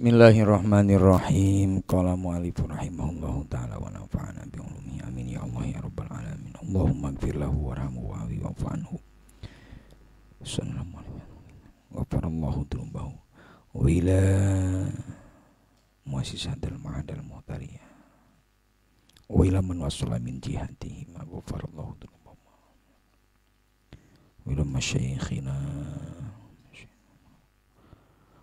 Bismillahirrahmanirrahim. Qala mu'allif rahimahullahu ta'ala wa nafa'ana bi ulumihi. Amin ya Allah ya rabbal alamin. Allahumma ighfir lahu warhamhu wa'afi wa'fu anhu. Sallallahu alaihi wa ghafarallahu dzunubahu wa ila muassisatil ma'adal muhtariyah wa ila man wasala min jihatihi ma ghafarallahu dzunubahu wa ila masyayikhina.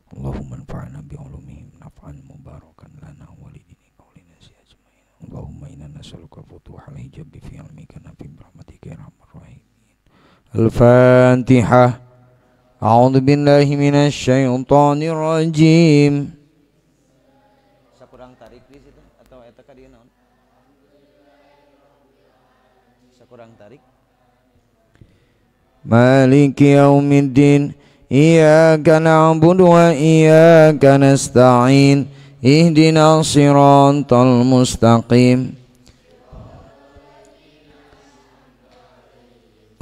Allahumma anfa'na bi'ulumihim naf'an mubarakan lana wa lidinika wa linasi ajma'in. Allahumma inna nas'aluka futuhal hijabi fi ilmika nafi birahmatika ya arhamar rahimin. Al-Fatihah. A'udzu billahi minasy syaithanir rajim. Sakurang tarik di situ atau eta ka dieu naon? Sakurang tarik. Maliki yaumiddin. Iyyaka na'budu wa iyyaka nasta'in. Ihdinas siratal mustaqim.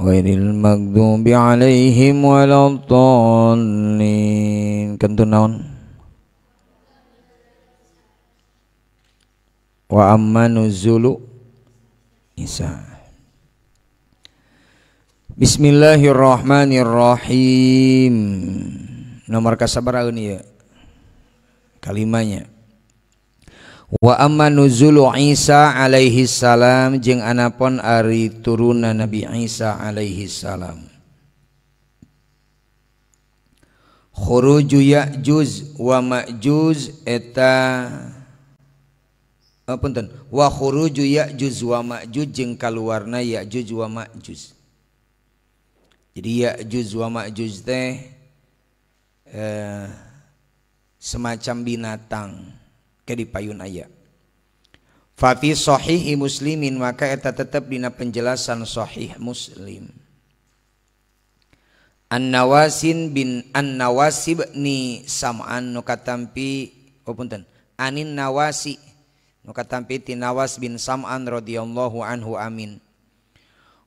Ghairil maghdubi 'alaihim waladdallin. Kantun naon? Wa amma nuzulu Isa. Bismillahirrahmanirrahim. Nomor kasabaraha ieu kalimanya. Wa amma nuzulu Isa alaihi salam jeung anapun ari turunna Nabi Isa alaihi salam. Khuruju Ya'juj wa Ma'juj eta punten. Wa khuruju Ya'juj wa Ma'juj jeung kaluarna Ya'juj wa Ma'juj. Jadi Ya'juj wa Ma'juj teh semacam binatang ke di payun aya. Fa fi sahihi Muslimin, maka eta tetep dina penjelasan sahih Muslim. An-Nawasin bin An-Nawasib ni Sam'an nu katampi oh punten anin Nawasi nu katampi ti Nawas bin Sam'an radhiyallahu anhu amin.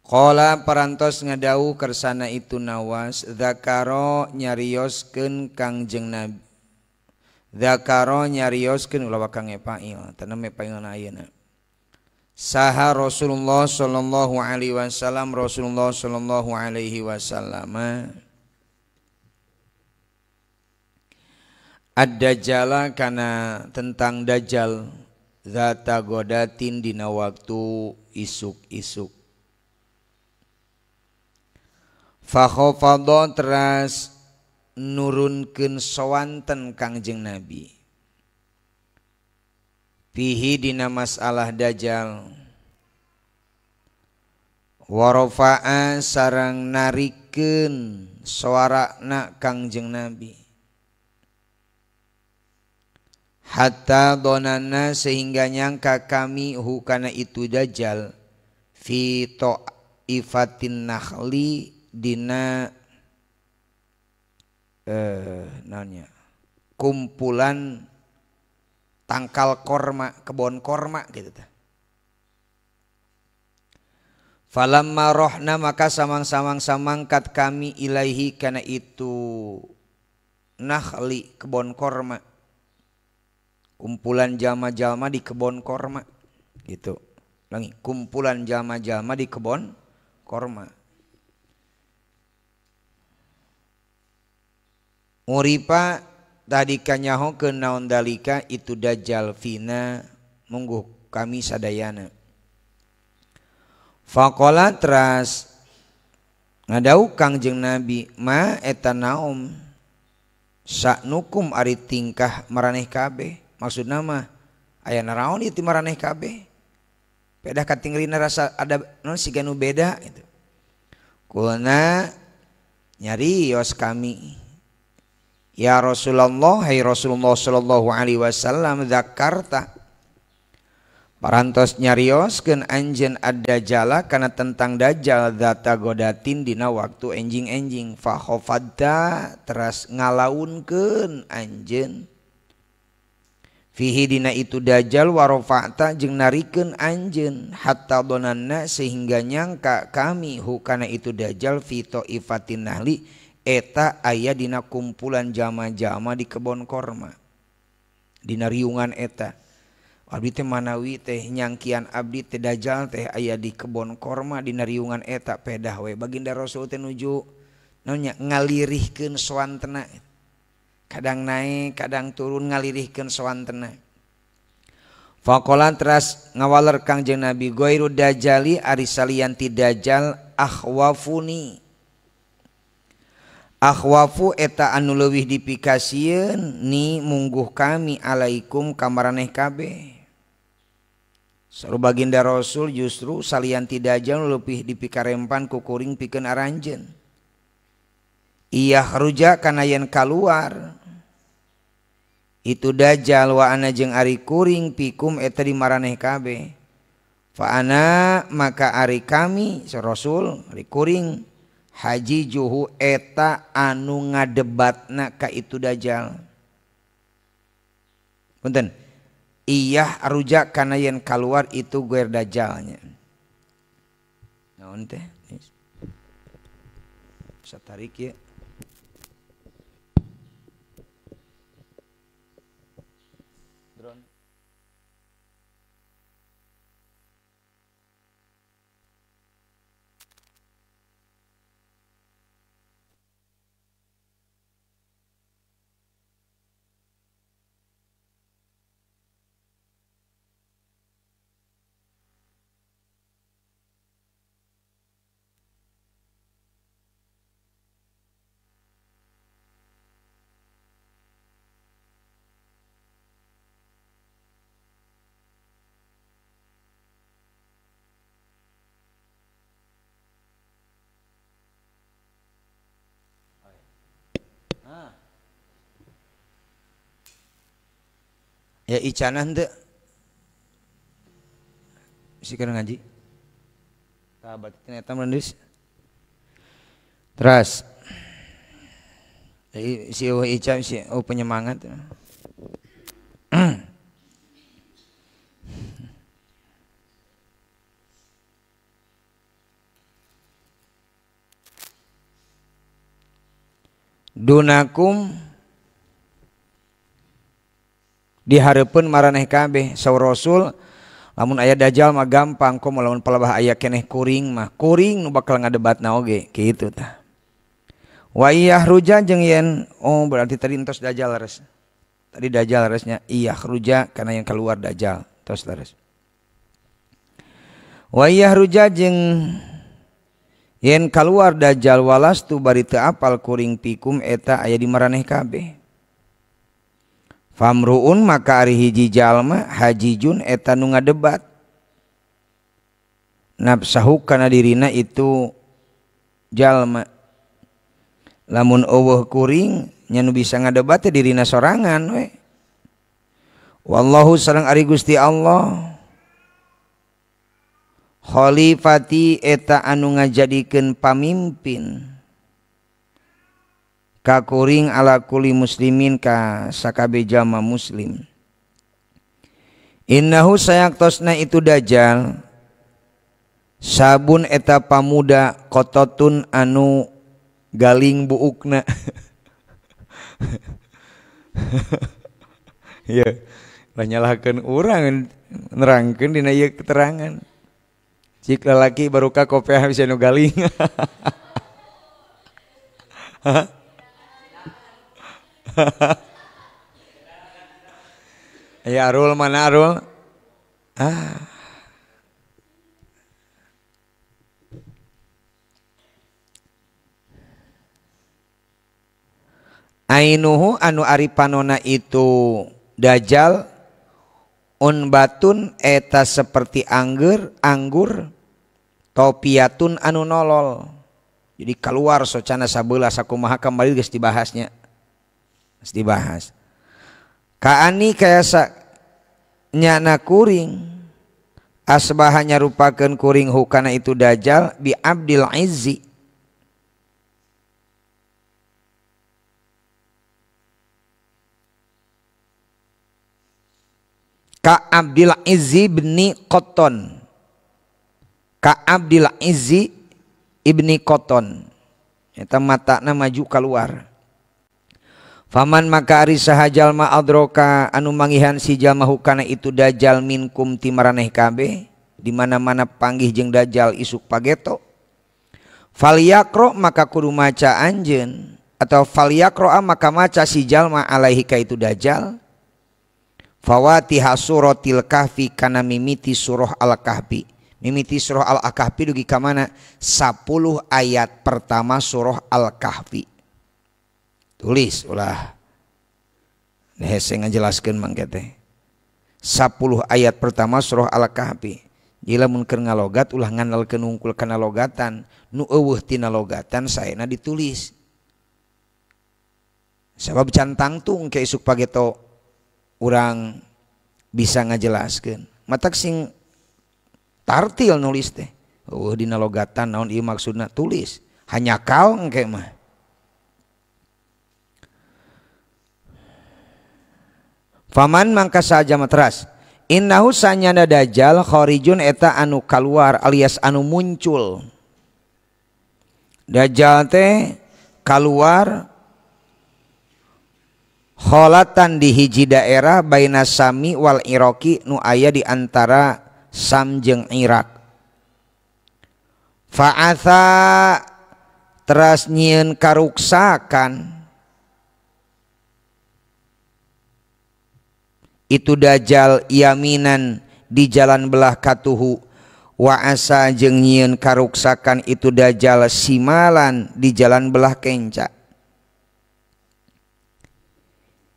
Qala parantos ngadau kersana itu Nawas zakaro nyarioskeun Kangjeng Nabi. Zakaro nyarioskeun ulah kang fa'il tanam fa'ilna ayeuna. Saha Rasulullah sallallahu alaihi wasallam Rasulullah sallallahu alaihi wasallam ad-dajjala kana tentang dajjal zata godatin dina waktu isuk-isuk. Fakhafadha teras nurunkeun sawanten Kangjeng Nabi fihi dina masalah dajjal warafa'a sareng narikeun suarana Kangjeng Nabi hatta donana sehingga nyangka kami hukana itu dajjal fi ta'ifatin nakhli dina naonnya kumpulan tangkal korma, kebon korma gitu tah. Falamma rohna maka samang-samang samangkat kami ilaihi kana itu nakhli kebon korma, kumpulan jalma-jalma di kebon korma gitu. Lagi kumpulan jalma-jalma di kebon korma. Uripa tadi kanyaho ke naon dalika itu dajjal fina mungguh kami sadayana. Faqala teras ngadau Kangjeng Nabi ma eta naom saknukum ari tingkah maraneh kabeh. Maksudna mah aya naraon ieu ti maraneh kabeh. Pedah katingalina rasa ada non siga nu beda gitu. Kulna nyarios kami ya Rasulullah, hai Rasulullah sallallahu alaihi wasallam zakarta parantos nyarioskeun anjeun ad-dajjala kana tentang dajjal zata godatin dina waktu enjing-enjing fa khafadta teras ngalaunkeun anjeun fihi dina itu dajjal warafa'ta jeung narikeun anjeun hatta donanna sehingga nyangka kami hukana itu dajjal fi ta'ifatin nahli eta aya dina kumpulan jalma-jalma di kebon korma. Dina riungan eta abdi teh manawi teh nyangkian abdi teh dajjal teh aya di kebon korma dina riungan eta pedah we. Baginda Rasul teh nuju naonnya ngalirihkeun soantena. Kadang naik, kadang turun ngalirihkeun soantena. Faqala teras ngawaler Kangjeng Nabi ghairu dajjali ari salian ti dajjal akhwafuni. Akhwafu eta anu leuwih dipikasieun ni mungguh kami alaikum kamaraneh kabeh. Saru baginda Rasul justru salian ti dajjal leuwih dipikarempan ku kuring pikeun aranjeun. Iyah ruja kana yen kaluar itu dajjal wa ana jeung ari kuring pikum eta di maraneh kabeh. Fa ana maka ari kami Rasul ari kuring haji juhu eta anu ngadebatna ka itu dajjal. Punten. Iyah ruja kana yen kaluar itu guer dajjalnya. Naon teh? Bisa tarik ya. Drone. Ya icana henteu. Bisi keur ngaji. Tah berarti eta mah. Terus. Si Ica si oh penyemangat. Dunakum dihareupeun maraneh kabeh saur Rasul lamun aya dajjal mah gampang komo lamun palebah aya keneh kuring mah kuring nu bakal ngadebatna oge kitu tah. Wa iyah ruja jeung yen oh berarti tadi entos dajjal leres. Tadi dajjal leresnya iyah ruja karena yang keluar dajjal tos leres. Wa iyah ruja jeung yen keluar dajjal walastu bari teu apal kuring pikum eta aya di maraneh kabeh. Famruun maka ari hiji jalma hajijun eta nu ngadebat nafsahu kana dirina itu jalma. Lamun eueuh kuring nya nu bisa ngadebat teh dirina sorangan we. Wallahu sareng ari Gusti Allah khalifati eta anu ngajadikeun pamimpin ka kuring ala kulli muslimin ka sakabe jalma muslim. Innahu sayaktosna itu dajjal sabun eta pamuda kototun anu galing buukna. Ya, lah nyalahkeun urang nerangkeun dina ieu keterangan. Cik lalaki baru ka kopeah bisa nu galing. Ya Arul mana Arul? Ah. Ainuhu anu ari panona itu dajjal unbatun eta seperti anggur anggur topiatun anu nolol. Jadi keluar socana sabelah sakumaha kembali geus dibahasnya. Geus dibahas. Kaani kaya sa nyana kuring asbaha nyarupakeun kuring hukana itu dajjal bi Abdil Izzi. Ka Abdil Izzi ibni Qoton. Ka Abdil Izzi ibni Qoton. Eta matana maju keluar. Faman maka ari saha jalma adroka anu mangihan si jalma hukana itu dajjal minkum ti maraneh kabeh di mana-mana panggih jeung dajjal isuk pageto. Falyaqra maka kudu maca anjeun atau falyaqra maka maca si jalma alaihi ka itu dajjal fawatiha suratil kahfi kana mimiti surah al-kahfi. Mimiti surah al-kahfi dugi ka mana? 10 ayat pertama surah al-kahfi. Tulis ulah hese ngajelaskeun mangke teh. 10 ayat pertama surah al-kahfi. Jadi lamun keur ngalogat ulah ngandalkeun hungkul kana logatan, nu eueuh tina logatan saena ditulis. Sabab can tangtung ke isuk pageto urang bisa ngajelaskeun. Matak sing tartil nulis teh. Eueuh dina logatan naon ieu maksudna tulis. Hanyakal engke mah. Faman mangka saja matras innahu sanyana dajjal kharijun eta anu kaluar alias anu muncul. Dajjal teh kaluar kholatan di hiji daerah baina Sami wal Iraqi nu aya di antara Sam jeung Irak. Fa'atha teras nyieun karuksakan itu dajjal yaminan di jalan belah katuhu wa asa jeung nyieun karuksakan itu dajjal simalan di jalan belah kenca.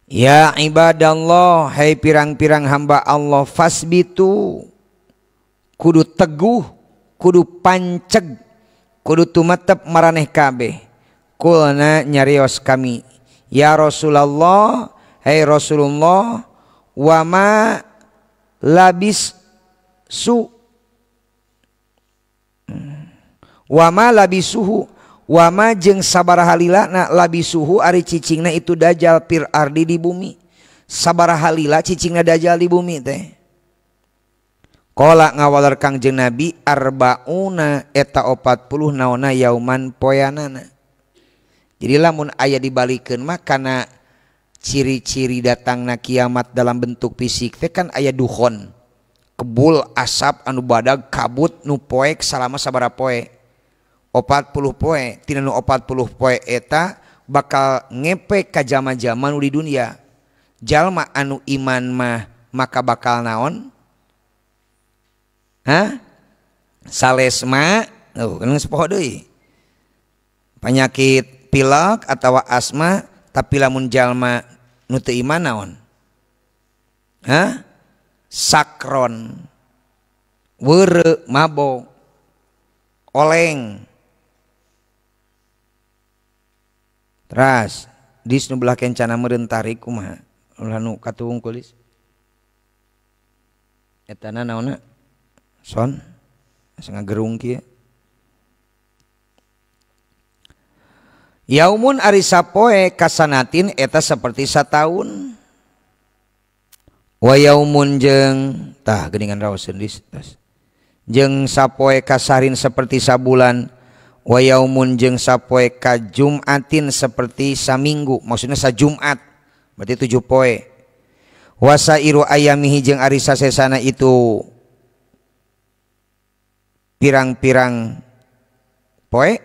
Ya ibadallah, hai pirang-pirang hamba Allah, fasbitu kudu teguh, kudu panceg, kudu tumetep maraneh kabeh. Kulna nyarios kami, ya Rasulullah, hai Rasulullah, wama labis su wama labisuhu wama jeung sabaraha lila na labisuhu ari cicingna itu dajjal pir ardi di bumi. Sabaraha lila cicingna dajjal di bumi teh. Qala ngawaler Kangjeng Nabi arbauna eta 40 naona yauman poeanana. Jadi lamun aya dibalikeun mah kana ciri-ciri datangna kiamat dalam bentuk fisik teh kan aya dukhon, kebul asap anu badag kabut nu poek salama sabaraha poe, 40 poe. Tina nu 40 poe eta bakal ngepek ka jama-jama nu di dunia. Jalma anu iman mah maka bakal naon? Hah? Salesma, oh kan geus poho deui. Penyakit pilek atawa asma, tapi lamun jalma nu teu iman naon? Hah? Sakron, weureu, mabok, oleng. Teras dis nu belah kencana meureun tarik kumaha? Ulah nu katuhung kulis. Etana naonna? Son, asa ngagerung kieu. Yaumun ari sapoe kasanatin eta seperti sataun. Wa yaumun jeung tah geuningan raoseun dis tos. Jeung sapoe kasarin seperti sabulan. Wa yaumun jeung sapoe ka Jumatin seperti saminggu, maksudnya sajumat berarti 7 poe. Wasairu ayamihi jeung ari sasesana itu pirang-pirang poe.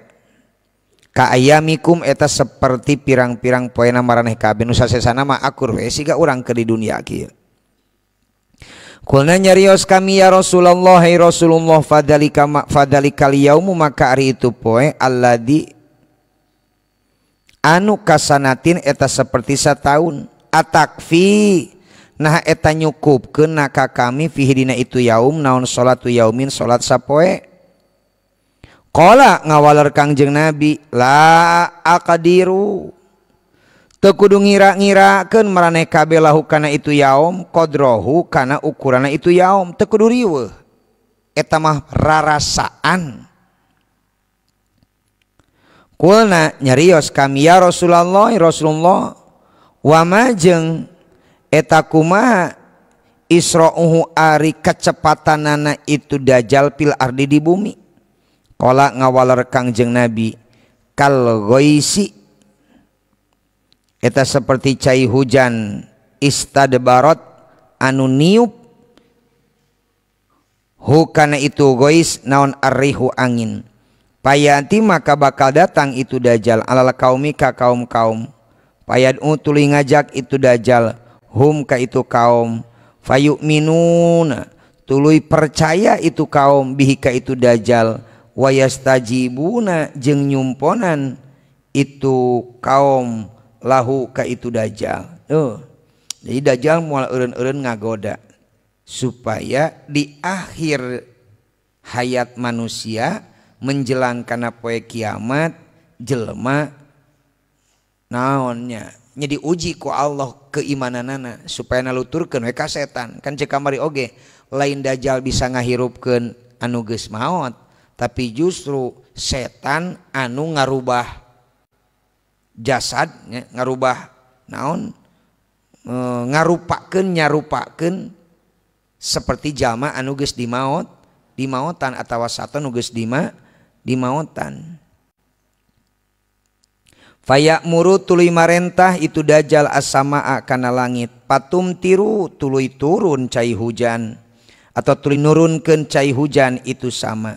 Ka ayamikum eta seperti pirang-pirang poena maraneh kabeh nu sasesana mah akur we siga urang ke di dunia kieu. Kulna nyarios kami ya Rasulullah, hai Rasulullah, fadalika fadalikal yaumu maka ari itu poe alladzi anu kasanatin eta seperti sataun. Atakfi nah eta nyukupkeun ka kami fihi dina itu yaum naon salatu yaumin salat sapoe. Qala ngawaler Kangjeng Nabi la aqdiru teu kudu ngira-ngirakeun maraneh kabeh lahu kana itu yaum qadrohu kana ukuranna itu yaum, teu kudu riweuh eta mah rarasaan. Kulna nyarios kami ya Rasulullah, Rasulullah, wama jeung eta kumaha isra'uhu ari kecepatanana itu dajjal pil ardi di bumi. Qala ngawaler Kangjeng Nabi kal ghaisi eta seperti cai hujan istadbarat anu niup hukana itu gois naon arrihu angin. Payanti maka bakal datang itu dajjal alal kaumi ka kaum-kaum. Payad'u tuluy ngajak itu dajjal hum ka itu kaum. Fayu'minuna tuluy percaya itu kaum bihi ka itu dajjal. Wayastajibuna jeung nyumponan itu kaum lahu ka itu dajjal. Tuh. Jadi dajjal moal eureun-eureun ngagoda supaya di akhir hayat manusia menjelang kana poe kiamat jelema naonnya nya diuji ku Allah keimananana supaya naluturkeun we ka setan. Kan cek kamari oge lain dajjal bisa ngahirupkeun anu geus maot, tapi justru setan anu ngarubah jasad, ngarubah naon, ngarupakeun nyarupakeun seperti jalma anu geus dimaot, dimaotan atawa saton nu geus dimaotan. Faya'muru tuluy marentah itu dajjal as-samaa kana langit, patum tiru tuluy turun cai hujan atau tuluy nurunkeun cai hujan itu sama.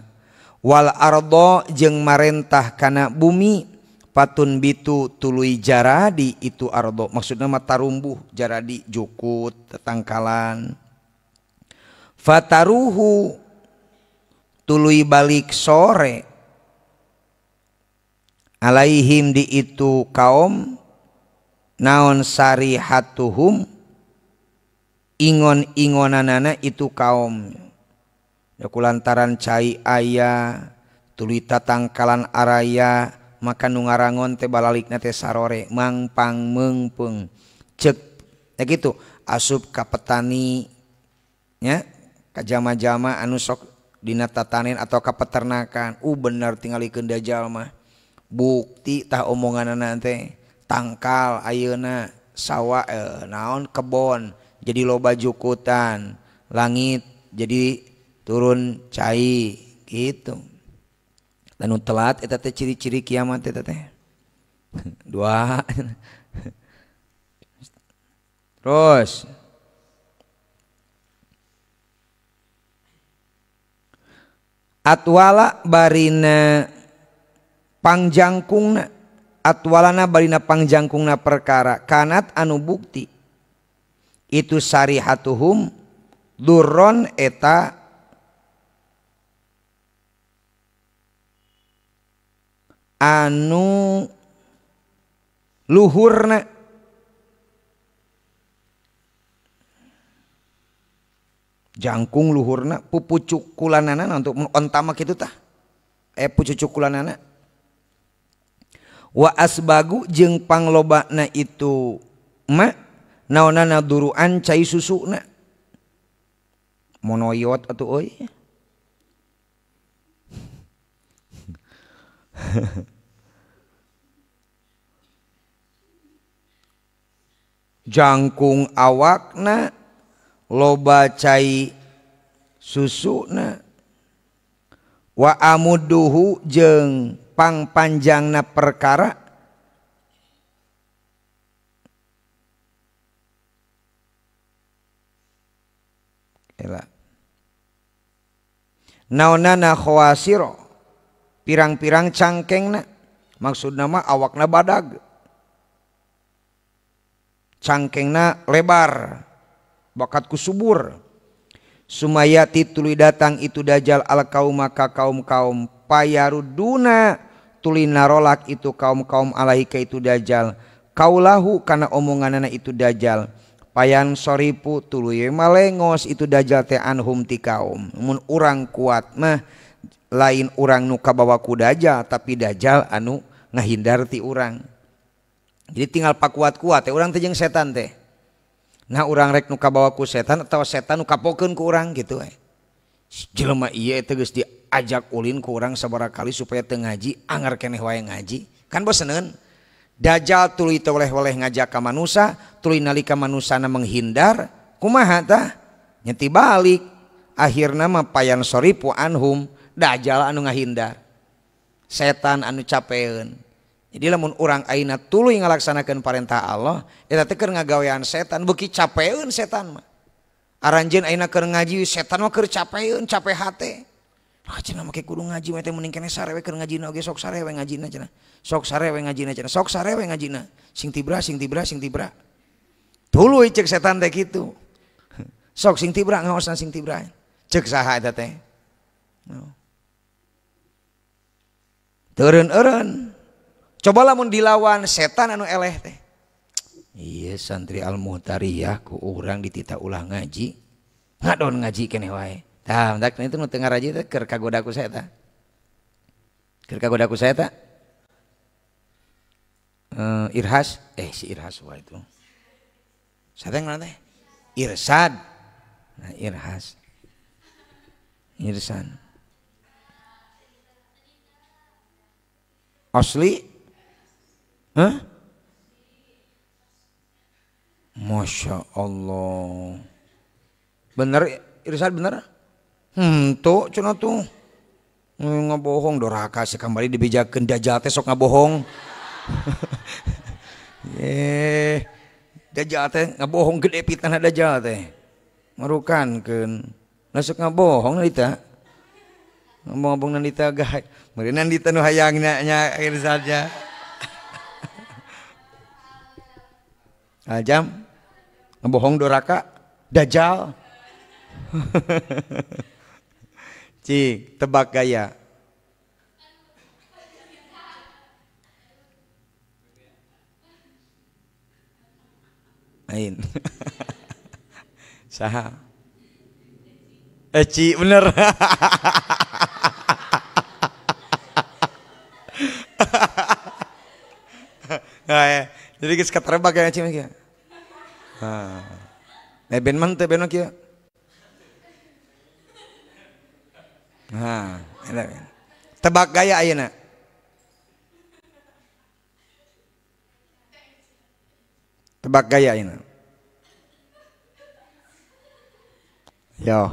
Wal ardo jeung marentah kana bumi, patun bitu tuluy jaradi itu ardo, maksudna mah tarumbuh jaradi jukut tetangkalan. Fataruhu tuluy balik sore alaihim di itu kaum naon sarihatuhum ingon-ingonanana itu kaum. Ya kulantaran cai aya tuluy tatangkalan araya maka nu ngarangon teh balalikna teh sarore mangpang meungpeung cek ya gitu asup ka petani nya ka jama-jama anu sok dina tatanen atau ka peternakan. Bener tingalikeun dajjal mah bukti tah omonganana teh tangkal ayeuna sawah naon kebon jadi loba jukutan langit jadi turun cai gitu. Anu telat eta teh ciri-ciri kiamat eta teh. Dua. Terus atwala barina pangjangkungna, atwalana barina pangjangkungna perkara kanat anu bukti itu sarihatuhum durron eta anu luhurna jangkung luhurna pupucukulanana untuk ontama kitu tah pucucukulanana wa asbagu jeung panglobana itu ma naonana duruan cai susuna monoyot atuh euy. Jangkung awakna loba cai susuna wa amuduhu jeung pangpanjangna perkara ela naonana khawasiro pirang-pirang cangkengna, maksudna mah awakna badag cangkengna lebar bakat ku subur. Sumayati tuluy datang itu dajjal al kauma ka kaum-kaum payaruduna tuluy narolak itu kaum-kaum alaika itu dajjal kaulahu kana omonganana itu dajjal payan soripu tuluy malengos itu dajjal teh anhum ti kaum. Mun urang kuat mah lain urang nu kabawa ku dajjal tapi dajjal anu ngahindar ti urang. Jadi tinggal pakuat-kuat teh urang teh jeung setan teh. Nah urang rek nu kabawa ku setan atau setan nu kapokeun ku urang gitu we. Jelema ieu teh geus diajak ulin ku urang sabaraha kali supaya teu ngaji, anger keneh wae ngaji. Kan boseneun. Dajjal tuluy teu oleh-oleh ngajak ka manusa, tuluy nalika manusana menghindar, kumaha tah? Nyeti balik. Akhirna mah payan soripu anhum, dajjal anu ngahindar. Setan anu capeun. Jadi lamun urang ayeuna tuluy ngalaksanakeun parentah Allah, eta teh keur ngagawean setan, beuki capeun setan mah. Aranjeun ayeuna keur ngaji setan mah keur capeun, capek hate. Ah cenah make kudu ngaji mah teh mending keneh sare we keur ngajina oge sok sare we ngajina cenah. Sok sare we ngajina cenah, sok sare we ngajina. Sing tibra, sing tibra, sing tibra. Tuluy cek setan teh kitu. Sok sing tibra ngaosna sing tibra. Cek saha eta teh? No. Teureun-eureun. Coba lamun dilawan setan anu eleh teh. Iya santri Al-Muhtariyah ku urang ditita ulah ngaji. Ngadon ngaji keneh wae. Tah, mentak itu nu teu ngaraji teh keur kagoda ku saya tah. Keur kagoda ku saya tah. Irhas, si Irhas wae itu. Saya teh ngaran teh Irsad. Nah, Irhas. Irsan. Asli? Hah? Masya Allah. Bener Irsad bener? Tuh cenah tuh. Ngabohong doraka sekambali dibejakeun dajjal teh sok ngabohong. Dajjal teh ngabohong gede fitnah dajjal teh. Marukankeun. Nah sok ngabohong nalita. Ngomong-ngomong nandita gahay. Meureun nandita nu hayangna nya Irsadnya. Aljam ngebohong doraka dajjal. Cik, tebak gaya. Lain. Saha? Ci, bener. Nah, ya. Jadi geus katerebak ya Ci mah kieu. Nah, ben mah teu ben mah kieu. Nah, tebak gaya ayeuna. Tebak gaya ayeuna. Yo.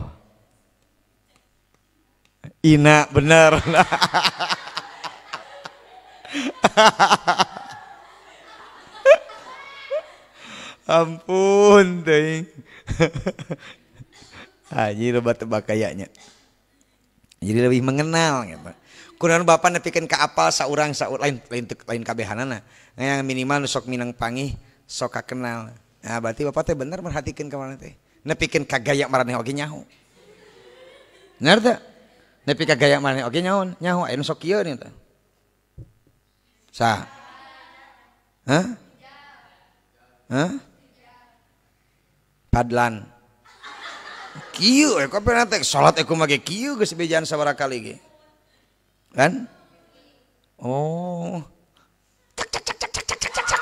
Ina bener. Ampun teuing. Anjir loba tebak gayanya. Jadi lebih mengenal gitu. Kunaon bapak nepikeun ka apal saurang saur lain lain lain kabehanana. Yang minimal nu sok minang pangih sok kakenal. Nah, berarti bapak teh bener merhatikeun ka mana teh. Nepikeun ka gaya maraneh oge nyaho. Bener teh? Nepi ka gaya maraneh oge nyaho, nyaho aya nu sok kieu nih teh. Sa. Hah? Hah? Padlan. Kieu we kabeh teh salat aku mah ge kieu geus bejaan sabaraha kali ge. Kan? Oh. Cak cak cak cak cak cak cak cak.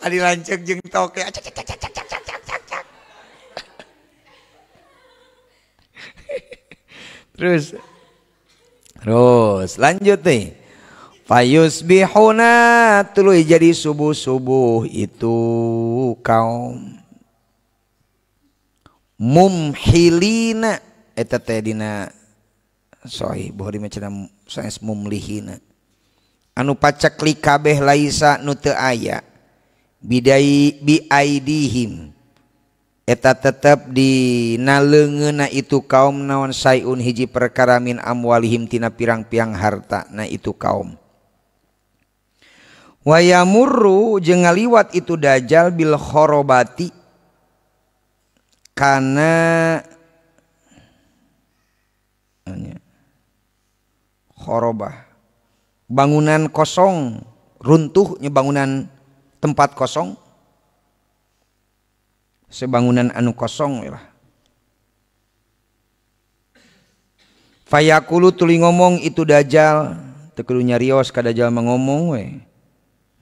Adi lanceuk jeung toke cak cak cak cak cak cak cak cak. Terus. Terus lanjut nih. Fayusbihuna tuluy jadi subuh-subuh itu kaum mumhilina eta teh dina sahih Bukhari mah cenah sanes mumlihina anu paceklik kabeh laisa nu teu aya bidai biaidihim eta tetep dina leungeunna itu kaum naon sayun hiji perkara min amwalihim tina pirang-pirang harta na itu kaum wayamurru jeung ngaliwat itu dajjal bil khorobati kana khorobah bangunan kosong runtuhnya bangunan tempat kosong sebangunan anu kosong lah. Fayaqulu tuluy ngomong itu dajjal teu kudu nyarios ka dajjal mah ngomong we.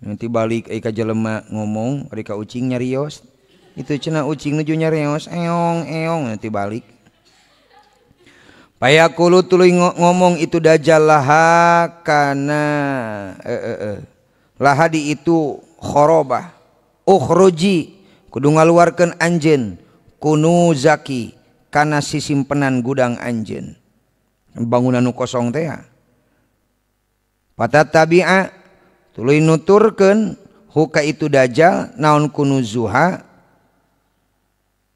Nanti balik ai ka jelema ngomong ari ka ucing nyarios. Itu cenah ucing nuju nyarios eong eong nanti balik. Fayaqulu tuluy ngomong itu dajjal laha kana laha di itu khorobah ukhruji kudu ngaluarkeun anjeun kunu zaki kana sisimpenan gudang anjeun bangunan nu kosong teh. Fatatabi'a tuluy nuturkeun huka itu dajjal naon kunuzuha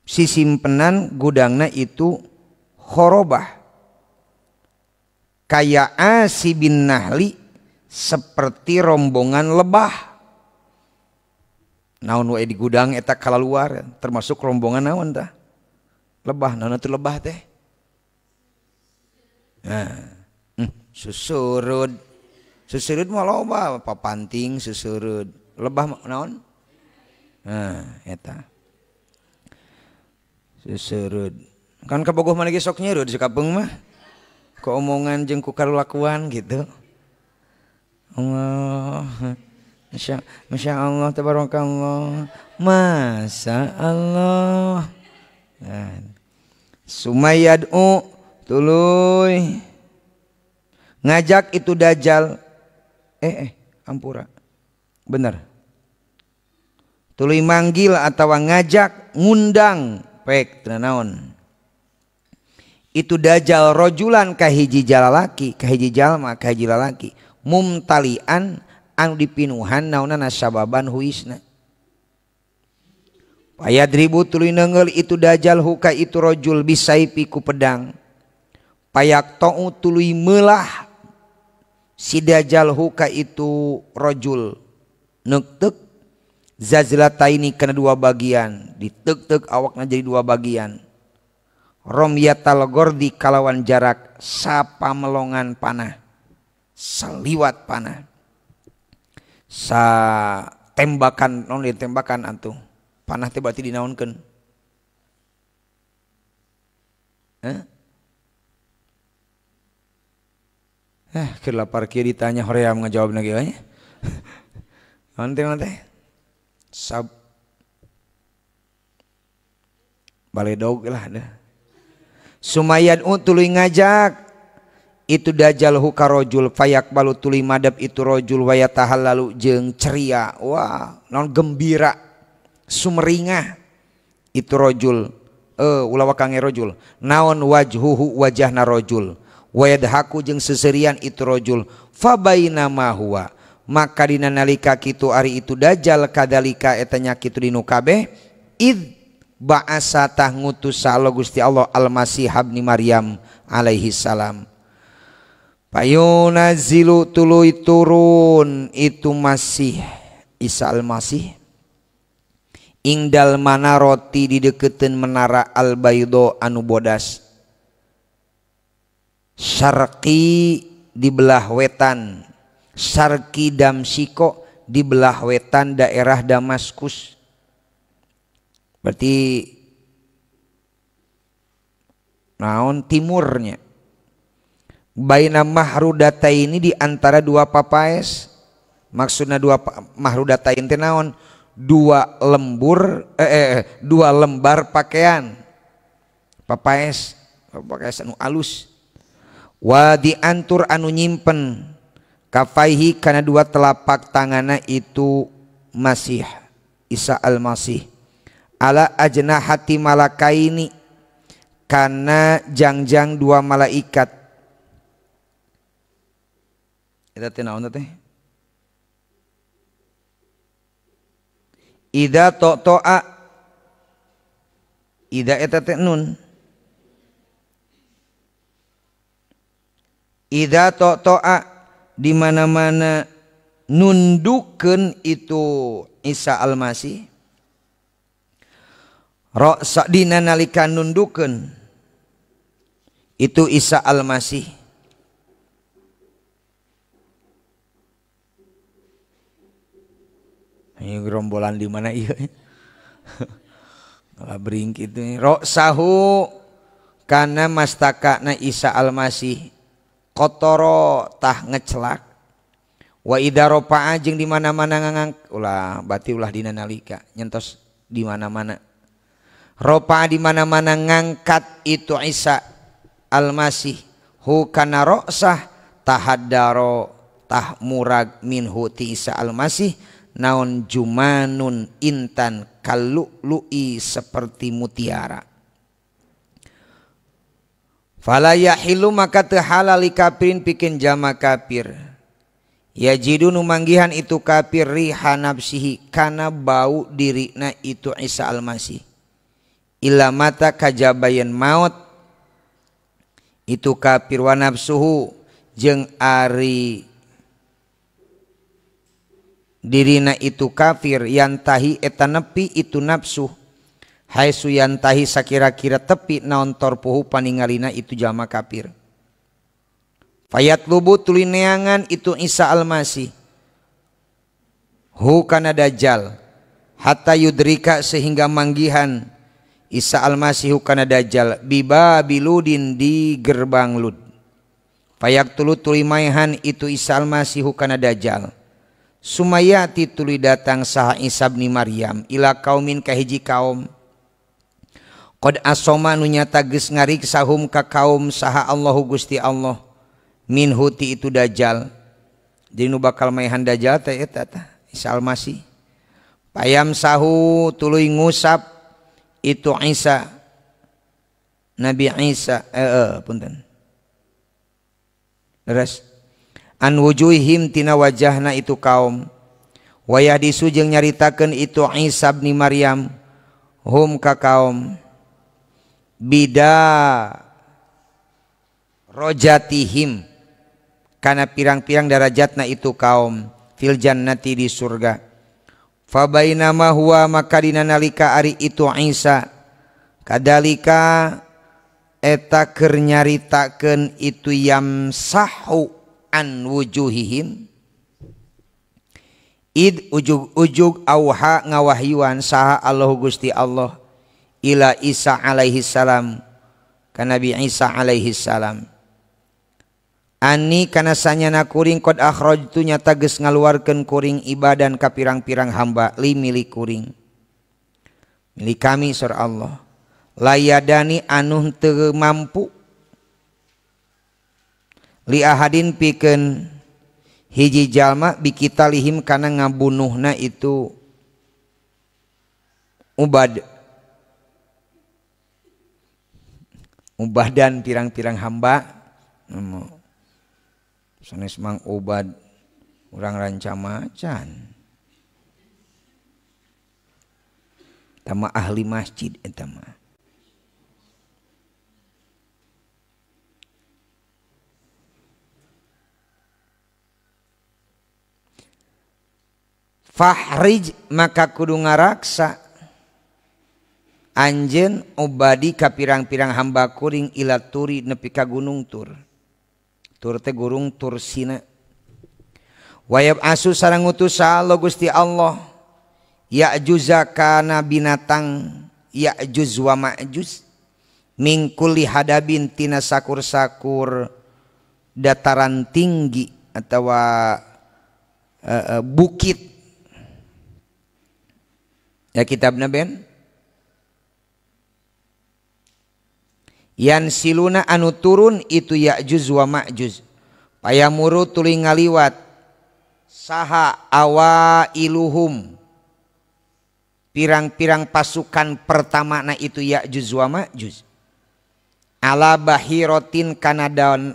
sisimpenan gudangna itu khorobah kaya asibin nahli seperti rombongan lebah. Naon wae di gudang eta kalaluar termasuk rombongan naon tah lebah. Naon atuh lebah teh? Nah, susurud. Susurud mah loba papanting susurud. Lebah naon? Nah, eta. Susurud. Kan kabogoh mana ge sok nyerud sakapeung mah. Ku omongan jeung ku karulakuan gitu. Allah. Masya Allah tabarakallah. Masya Allah. Nah. Sumayad'u tuluy ngajak itu dajjal. Ampura. Bener. Tuluy manggil atawa ngajak ngundang pek teu naon. Itu dajjal rojulan kahiji jalalaki, kahiji jalma, kahiji lalaki, mumtalian anu dipinuhan naonana sababan huisna. Payadribu tuluy neungeul itu dajjal huka itu rojul bisaipi ku pedang. Payak ta'u tuluy meulah si dajjal huka itu rojul neuk-teuk zazlataini kana dua bagian, ditek-tek awakna jadi dua bagian. Romyatal gordi kalawan jarak sapamelongan panah, saliwat panah, sa tembakan non ditembakan antuh panah teh berarti dinaonkeun. Keur lapar kieu ditanya hoream ngajawabna ge nya. Naon teh sab baledog lah dah. Sumayad tuluy ngajak itu dajjal huka rojul fayak balu tuluy madep itu rojul wayatahallalu jeung ceria. Wah, non gembira sumringah itu rojul. Ulah wakange rojul. Naon wajhuhu wajahna rojul. Wayadhaku jeung seserian itu rojul. Fabaina ma huwa maka dina nalika kitu ari itu dajjal kadalika eta nya kitu dinu kabeh id ba'asa tah ngutus sa Gusti Allah Al-Masih ibni Maryam alaihi salam. Payunazilu tuluy turun itu Masih Isa Al-Masih ingdal manaroti di deketeun menara Al-Baydo anu bodas syarqi di belah wetan, syarqi Damsiko di belah wetan daerah Damaskus. Berarti naon timurnya. Baina mahrudataini di antara dua papaes. Maksudna dua mahrudatain teh naon? Dua lembur dua lembar pakaian. Papaes, papaes anu alus. Wa diantur anu nyimpen kafaihi kana dua telapak tangana itu Masih Isa Al-Masih. Ala ajnahati malakaini kana jangjang dua malaikat. Eta teh naon teh? Ida to toa ida eta teh nun. Ida to toa di mana-mana nundukeun itu Isa Al-Masih. Roksa dina nalika nundukeun itu Isa Al-Masih. Ini gerombolan di mana ieu? Ngabring kitu. Roksahu kana mastakana Isa Al-Masih kotoro tah ngecelak. Wa idza rafa'a jeung di mana-mana ngangang ulah berarti ulah dina nalika nyentos di mana-mana. Ropa di mana-mana ngangkat itu Isa Al-Masih hu kana roksah tahaddaro tah murag minhu ti Isa Al-Masih naon jumanun intan kallu'lu'i seperti mutiara. Fala yahilu maka teu halal li kafirin pikeun jalma kafir Yajidu nu manggihan itu kafir riha nafsihi kana bau dirina itu Isa Al-Masih. Illa mata kajabayan maut itu kafir wa nafsuhu jeung ari dirina itu kafir yantahi eta nepi itu nafsu haitsu yantahi sakira-kira tepi naon torpuhu paningalina itu jalma kafir. Fayatlubu tuluy neangan itu Isa Al-Masih hu kana Dajjal hatta yudrika sehingga manggihan Isa Al-Masih hu kana Dajjal bibabiludin di gerbang Lud. Fayaktulu tuluy maehan itu Isa Al-Masih hu kana Dajjal. Sumayati tuluy datang saha Isa bin Maryam ila kaumin ka hiji kaum qad asoma nu nyata geus ngariksahum ka kaum saha Allahu Gusti Allah min huti itu Dajjal. Jadi nu bakal maehan Dajjal teh eta tah Isa Al-Masih. Payam sahu tuluy ngusap itu Isa Nabi Isa punten. Leres an wujuhihim tina wajahna itu kaum wayahdisu jeung nyaritakeun itu Isa bin Maryam hum ka kaum bida rojatihim kana pirang-pirang darajatna itu kaum fil jannati di surga. Fa bainama huwa maka dina nalika ari itu Isa kadalika eta keur nyaritakeun itu yamsahu an wujuhihim id ujug-ujug auha ngawahyuan saha Allahu Gusti Allah ila Isa alaihi salam ka Nabi Isa alaihi salam. Ani kana sanyana kuring qad akhrajtu nyata geus ngaluarkeun kuring ibadan ka pirang-pirang hamba li milik kuring milik kami sur Allah layadani anu teu mampu li ahadin pikeun hiji jalma bikitalihim kana ngabunuhna itu ubad ubadan pirang-pirang hamba sanes mang ubad urang ranca macan tama ahli masjid eta mah. Fahrij maka kudu ngaraksa anjeun ubadi ka pirang-pirang hamba kuring ila turi nepi ka gunung Tur. Tur teh gurung Tursina. Wayab asu sareng ngutus Allah Gusti Allah ya'juza kana binatang ya'juz wa ma'juz min kulli hadabin tina sakur-sakur dataran tinggi atawa bukit. Ya kitabna ben yan siluna anu turun itu ya'juz wa ma'juz payamuru tuluy ngaliwat saha awailuhum pirang-pirang pasukan pertama na itu ya'juz wa ma'juz ala bahiratin kanadan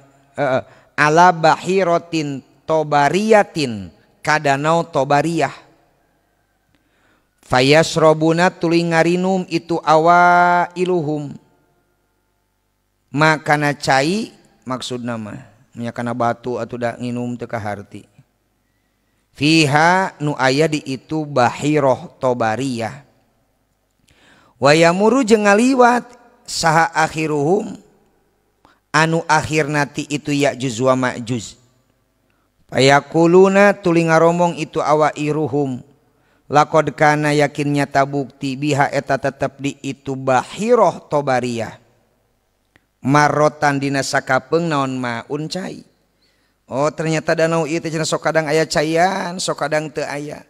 ala bahiratin tobariyatin kadanau tobariyah fayasrobuna tuluy ngarinum itu awailuhum makana cai maksudna mah nya kana batu atuh da nginum teu kaharti fiha nu aya di itu bahiroh tobariyah wayamuru jeung ngaliwat saha akhiruhum anu akhirna ti itu ya'juz wa ma'juz fayakuluna tuluy ngaromong itu awairuhum laqad kana yakin nyata bukti biha eta tetep di itu bahiroh tobariyah marotan dina sakapeung naon maun cai. Oh ternyata danau ieu teh cenah sok kadang aya caian sok kadang teu aya.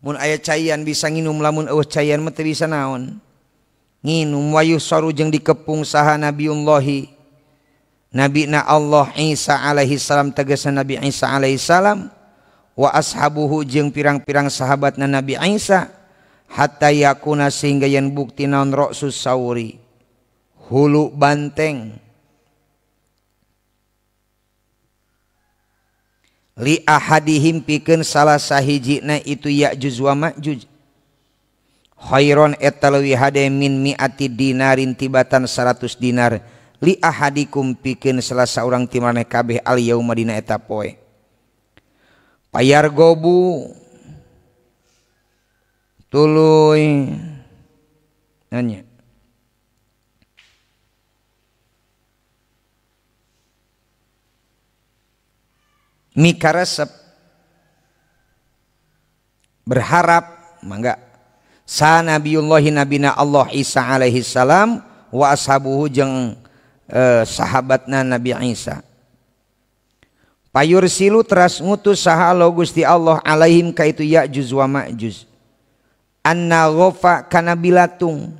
Mun aya caian bisa nginum lamun eueuh caian mah teu bisa naon nginum. Wayusaru jeung dikepung saha Nabiullahi Nabina Allah Isa alaihi salam tegasna Nabi Isa alaihi salam wa ashabuhu jeung pirang-pirang sahabatna Nabi Isa hatta yakuna sehingga yen bukti naon ra'sus sauri hulu banteng Li ahadihim pikeun salah sahijina itu Ya'juj wa Ma'juj. Khairon eta leuwih hade min mi'ati dinarin tibatan 100 dinar li ahadikum pikeun salah saurang ti maraneh kabeh al yauma dina eta poe. Payar gobu tuluy nanya mikaresep berharap mangga sa nabiyullahi nabina Allah Isa alaihi salam wa ashabuhu jeung sahabatna Nabi Isa. Payursilu teras ngutus saha Allah Gusti Allah alaihim ka itu Ya'juj wa Ma'juj anna ghafa kana bilatung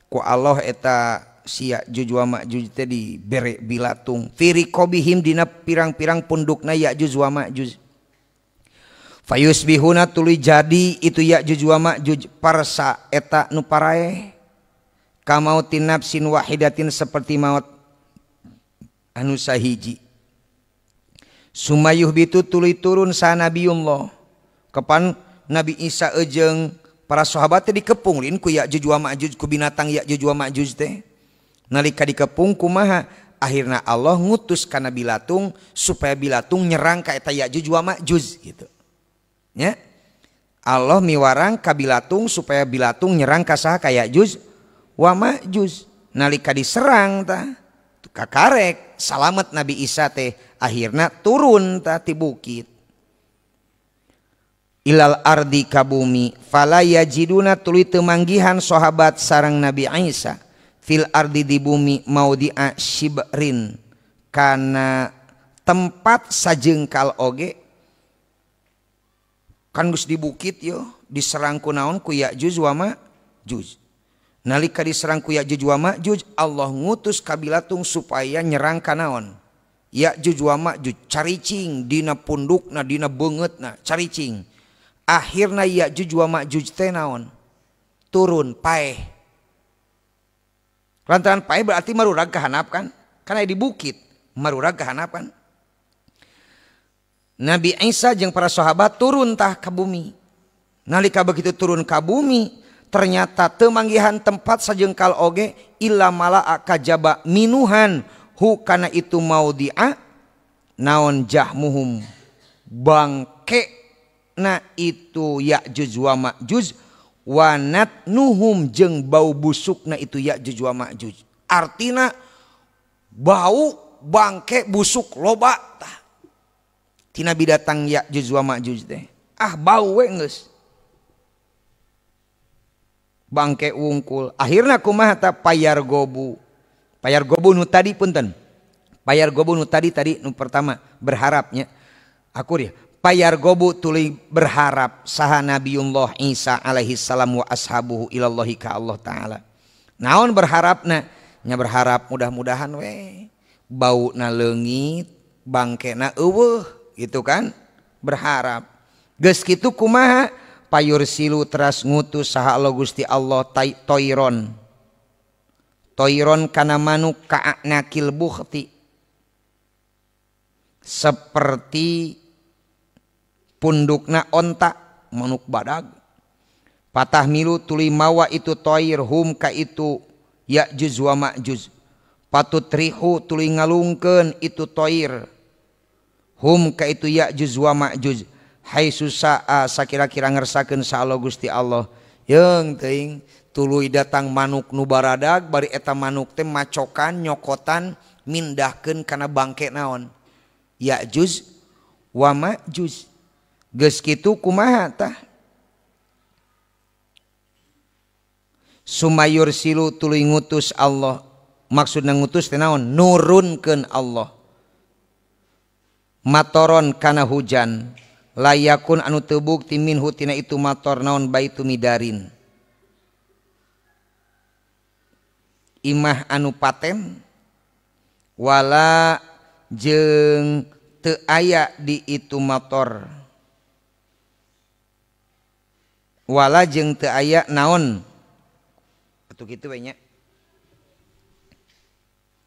ku Allah eta si Ya'juj wa Ma'juj teh dibere bilatung fi riqabihim dina pirang-pirang pundukna Ya'juj wa Ma'juj. Fayusbihuna tuluy jadi itu Ya'juj wa Ma'juj parsa eta nu paraeh kamautin nafsin wahidatin seperti maut anu sahiji. Sumayuh bitu tuluy turun sa Nabiullah kapan Nabi Isa jeung para sahabat teh dikepung lin ku Ya'juj wa Ma'juj ku binatang Ya'juj wa Ma'juj teh. Nalika dikepung kumaha akhirna Allah ngutus kana bilatung supaya bilatung nyerang ka eta Ya'juj wa Ma'juj gitu. Nya Allah miwarang ka bilatung supaya bilatung nyerang ka saha ka Ya'juj wa Ma'juj. Nalika diserang tah kakarek salamet Nabi Isa teh akhirna turun tah ti bukit ilal ardi ka bumi fala yajiduna tuluy teu manggihan sahabat sareng Nabi Isa fil ardi di bumi maudi'a shibrin kana tempat sajengkal oge kan geus di bukit yo diserang ku naon ku Ya'juj wa Ma'juj. Nalika diserang ku Ya'juj wa Ma'juj Allah ngutus ka bilatung supaya nyerang ka naon Ya'juj wa Ma'juj caricing dina pundukna dina beungeutna caricing. Akhirna Ya'juj wa Ma'juj teh naon turun paeh. Lantaran paeh berarti marurag ka handap kan karena di bukit marurag ka handap kan. Nabi Isa jeung para sahabat turun tah ka bumi. Nalika begitu turun ka bumi ternyata teu manggihan tempat sajengkal oge illa malaa kajaba minuhan hu kana itu maudi'a naon jahmuhum bangke na itu Ya'juj wa Ma'juj wa natnuhum jeung bau busukna itu Ya'juj wa Ma'juj. Artina bau bangke busuk loba tah tina bidatang Ya'juj wa Ma'juj teh ah bau we geus bangke wungkul. Akhirna kumaha ta payar gobu. Payar gobu nu tadi punten. Payar gobu nu tadi tadi nu pertama berharapnya. Akur ya. Payar gobu tuluy berharap saha Nabiullah Isa alaihi salam wa ashabuhu ilallahi ka Allah taala. Naon berharapna? Nya berharap mudah-mudahan we bauna leungit, bangkena eueuh gitu kan? Berharap. Geus kitu kumaha? Payursilu teras ngutus saha Allah Gusti Allah toiron. Toiron kana manuk ka'nakil bukhti. Seperti pundukna onta manuk badag. Patah milu tuluy mawa itu toir hum ka itu Ya'juj wa Ma'juj. Patut rihu tuluy ngalungkeun itu toir hum ka itu Ya'juj wa Ma'juj. Hai susaa sakira-kira ngersakeun sa Allah Gusti Allah. Yeung teuing tuluy datang manuk nu baradag bari eta manuk teh macokan nyokotan mindahkeun kana bangke naon Ya'juj wa Ma'juj. Geus kitu kumaha tah? Sumayur silu tuluy ngutus Allah. Maksudna ngutus teh naon? Nurunkeun Allah matoron kana hujan layakun anu teu bukti minhu tina itu mator naon baitu midarin imah anu paten wala jeung teu aya di itu mator wala jeung teu aya naon atuh kitu we nya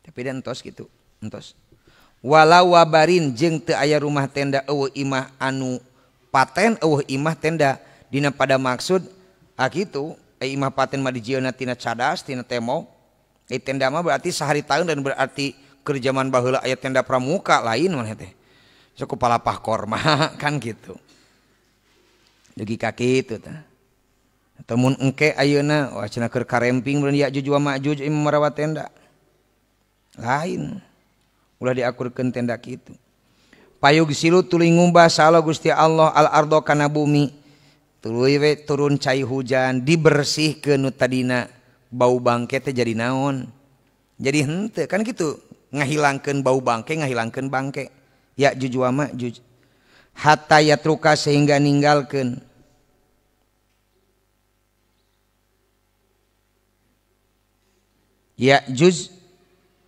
tapi dan entos kitu entos Walau wabarin jeung teu aya rumah tenda eueuh imah anu paten eueuh imah tenda dina pada maksud ah kitu imah paten mah dijieunna tina cadas tina tembok tenda mah berarti sehari tahun dan berarti keur zaman baheula aya tenda pramuka lain mah teh sok palapah korma kan gitu dugi ka kitu tah temun engke ayeuna wah cenah keur karemping beun Ya'juj wa Ma'juj imah marawa tenda lain ulah diakurkeun tenda kitu. Payug silu tuluy ngumbah salah Gusti Allah al ardo kana bumi tuluy we turun cai hujan dibersihkeun nu tadina bau bangke teh jadi naon jadi henteu kan kitu ngahilangkeun bau bangke ngahilangkeun bangke Ya'juj wa Ma'juj hatta yatruka sehingga ninggalkeun Ya'juj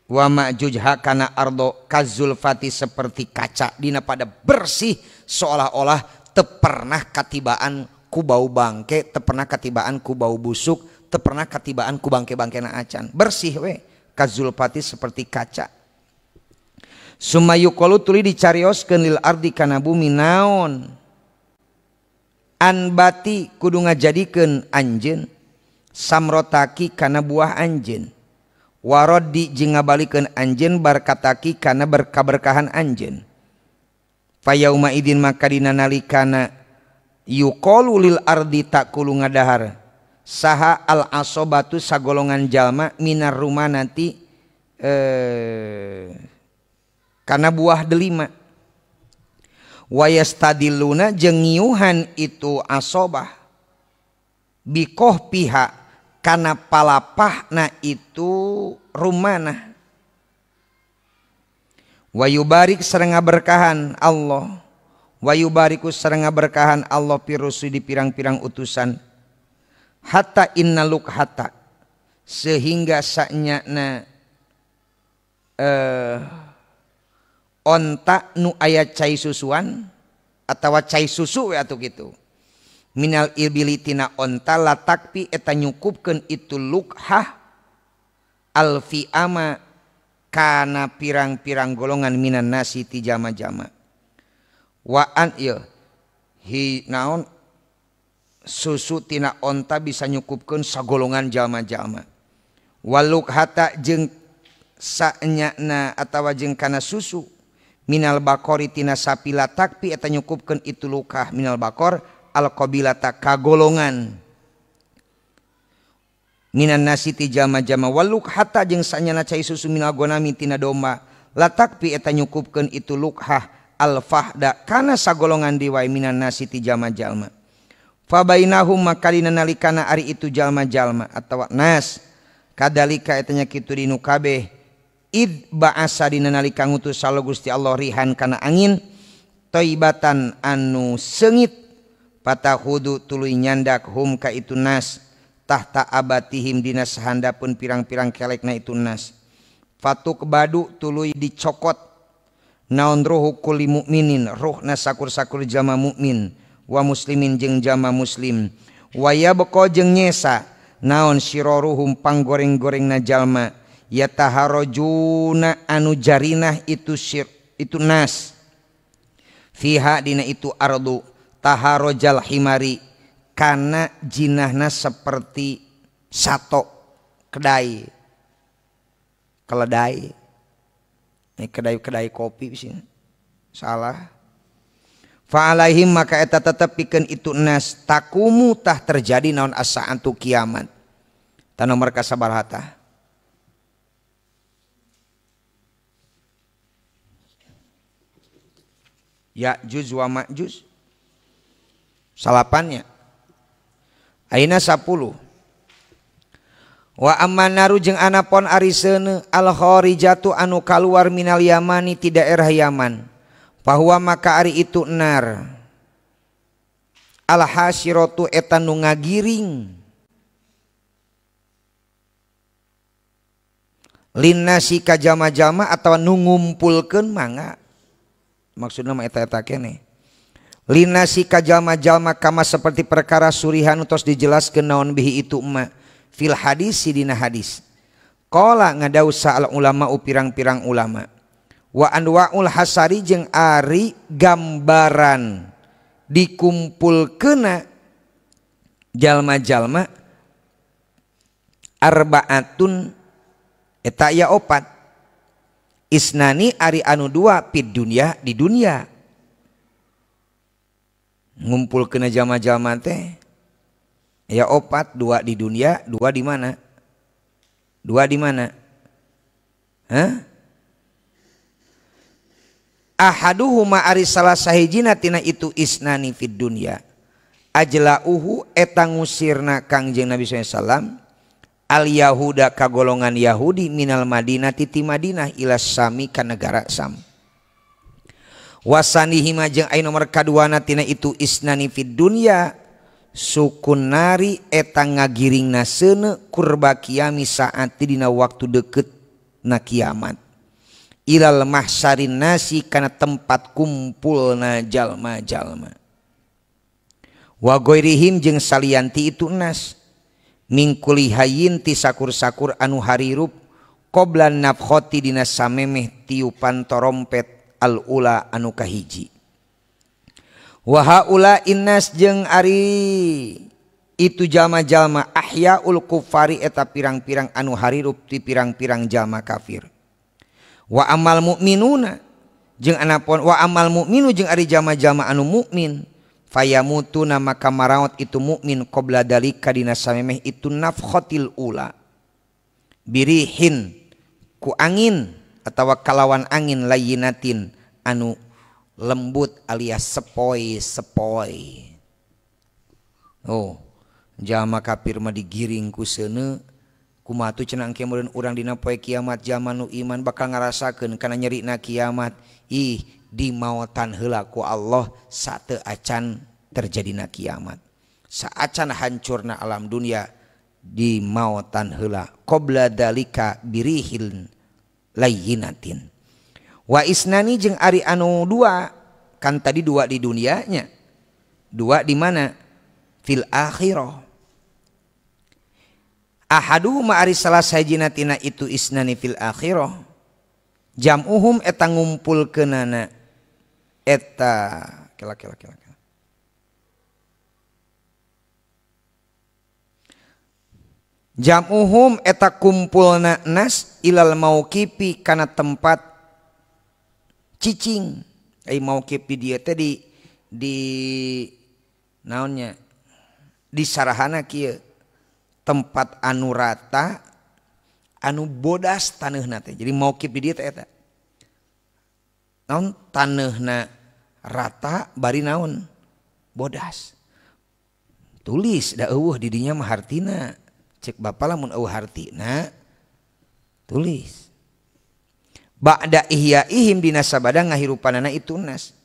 wa Ma'juj hakana ardo kazulfati seperti kaca dina pada bersih seolah-olah teu pernah katibaan ku bau bangke teu pernah katibaan ku bau busuk teu pernah katibaan ku bangke-bangkena acan bersih we kazulfati seperti kaca. Sumayuqalu tuluy dicarioskeun lil ardi kana bumi naon anbati kudu ngajadikeun anjeun samrotaki kana buah anjeun warodi jeung ngabalikeun anjeun barkataki kana berkah-berkahan anjeun. Fayauma idin maka dina nalikana yuqalu lil ardi takulu ngadahar saha al asobatu sagolongan jalma minar rumanati kana buah delima wayastadiluna jeung ngiuhan itu asobah bikoh pihak kana palapahna itu rumanah. Wayubarik sareng ngaberkahan Allah wayubariku sareng ngaberkahan Allah pirusu di pirang-pirang utusan hatta innaluk hatta sehingga sanyana onta nu aya cai susuan atawa cai susu we atuh kitu minal ibili tina onta latakpi eta nyukupkeun itu lukhah alfiama kana pirang-pirang golongan minan nasi ti jama-jama wa an ieu hi naon susu tina onta bisa nyukupkeun sagolongan jalma-jalma walukhata jeung sanyana atawa jeung kana susu minal bakori tina sapi latakpi eta nyukupkeun itu lukah minal bakor al qabilata kagolongan minan nasi ti jama-jama walukhata jeung sanyana cai susu minal gonami tina domba latakpi eta nyukupkeun itu lukhah al fahda kana sagolongan diwae minan nasi ti jama-jalma fabainahum maka dina nalikana ari itu jalma-jalma atawa nas kadalika eta nya kitu dinu kabeh id ba'asa dina nalika ngutus salo Gusti Allah rihan kana angin thaibatan anu seungit patahudu tuluy nyandak hum ka itu nas tahta abatihim dina sahandapeun pirang-pirang kelekna itu nas fatuk badu tuluy dicokot naon ruhu kulli mukminin ruhna sakur-sakur jalma mukmin wa muslimin jeung jalma muslim wa yabqa jeung nyesa naon syiraruhum panggoreng-gorengna jalma yataharajuna anu jarinah itu syir itu nas fiha dina itu ardu taharojal himari kana jinahna seperti sato kedai keledai ini kedai-kedai kopi sih salah fa alaihim maka eta tetep pikeun itu nas takumu tah terjadi naon asaantu kiamat tah nomor kasabaraha tah Ya'juj wa Ma'juj salapannya ayeuna 10 wa amman naru jeung anapon ari seuneu al kharijatu anu kaluar minal yamani ti daerah Yaman bahwa maka ari itu nar al hasiratu eta nu ngagiring linnasi ka jama-jama atawa nu ngumpulkeun mangga maksudna mah eta-eta keneh linasi ka jalma-jalma kama seperti perkara surihan tos dijelaskeun naon bihi itu emak fil hadis dina hadis qala ngadausa al ulama pirang-pirang ulama Wa anwaul hasari jeung ari gambaran dikumpulkeuna jalma-jalma arbaatun eta aya opat. Isnani ari anu dua fid dunya di dunia. Ngumpulkeuna jalma-jalma teh ya opat, dua di dunia, dua di mana? Dua di mana? Hah? Ahaduhuma ari salah sahijina tina itu isnani fid dunya. Ajlauhu eta ngusirna Kangjeng Nabi sallallahu alaihi wasallam al yahuda kagolongan Yahudi minal Madinah ti Madinah ila Sami ka negara Sam. Wasanihima jeung aya nomor kaduana tina itu isnani fid dunya sukunari eta ngagiringna seuneu kurba kiami saat dina waktu deket na kiamat. Ilal mahsyarin nasi kana tempat kumpulna jalma-jalma. Wa ghairihim jeung salianti itu nas mingkuli hayyin ti sakur-sakur anu harirup qoblan nafkhoti dina samemeh tiupan torompet al ula anu kahiji. Wa haula innas jeung ari itu jalma-jalma ahyaul kufari eta pirang-pirang anu harirup ti pirang-pirang jalma kafir. Wa amal mukminuna jeung anapun wa amal mukminu jeung ari jalma-jalma anu mukmin fayamutuna maka maraot itu mukmin qabla dalika dina samemeh itu nafkhatil ula birihin ku angin atawa kalawan angin layinatin anu lembut alias sepoi-sepoi. Oh, jalma kafir mah digiring ku seuneu. Kumaha tuh cenah engke meureun urang dina poe kiamat jalma nu iman bakal ngarasakeun kana nyerina kiamat. Ih, dimaotan heula ku Allah sateu acan terjadina kiamat. Saacan hancurna alam dunia dimaotan heula qabla dalika birihil layyinatin. Wa isnani jeung ari anu dua, kan tadi dua di dunianya, dua di mana? Fil akhirah. Ahaduhuma ari salah sahijina tina itu isnani fil akhirah. Jam'uhum eta ngumpulkeunana eta kela kela kela. Jam'uhum eta kumpulna nas ilal mauqifi kana tempat cicing. Ai mauqif di dieu teh di naonnya? Di sarahana kieu. Tempat anu rata anu bodas taneuhna teh. Jadi mauqif di dieu teh eta. Naon taneuhna rata bari naon? Bodas. Tulis da eueuh di dinya mah hartina. Cek bapak lamun eueuh hartina tulis. Ba'da ihyaihim dina sabada ngahirupanana itu nas.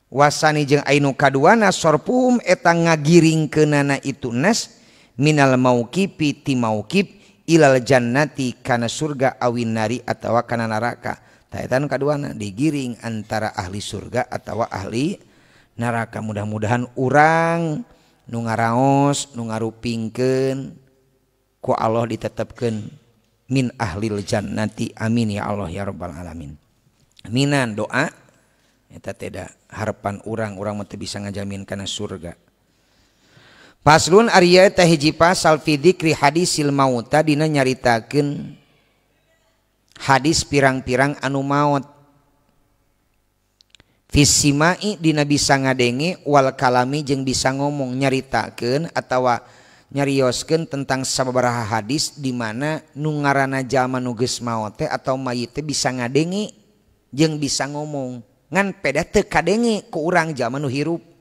Wasani jeung ainu kaduana sorpuhum eta ngagiringkeunana itu nas minal mauqifi ti mauqif ilal jannati kana surga awin nari atawa kana neraka. Tah eta nu kaduana digiring antara ahli surga atawa ahli neraka. Mudah-mudahan urang nu ngaraos nu ngarupingkeun ku Allah ditetepkeun min ahlil jannati. Amin ya Allah ya rabbal alamin. Aminan doa eta teh da harapan urang, urang mah teu bisa ngajamin kana surga. Paslun ari eta hiji pasal fi dzikri hadisil mauta dina nyaritakeun hadis pirang-pirang anu maot. Fisimai dina bisa ngadenge wal kalami jeung bisa ngomong, nyaritakeun atawa nyarioskeun tentang sababaraha hadis di mana nu ngaranna jalma nu geus maot teh atau mayit teh bisa ngadenge jeung bisa ngomong, ngan peda teu kadenge ku urang jalma nu hirup.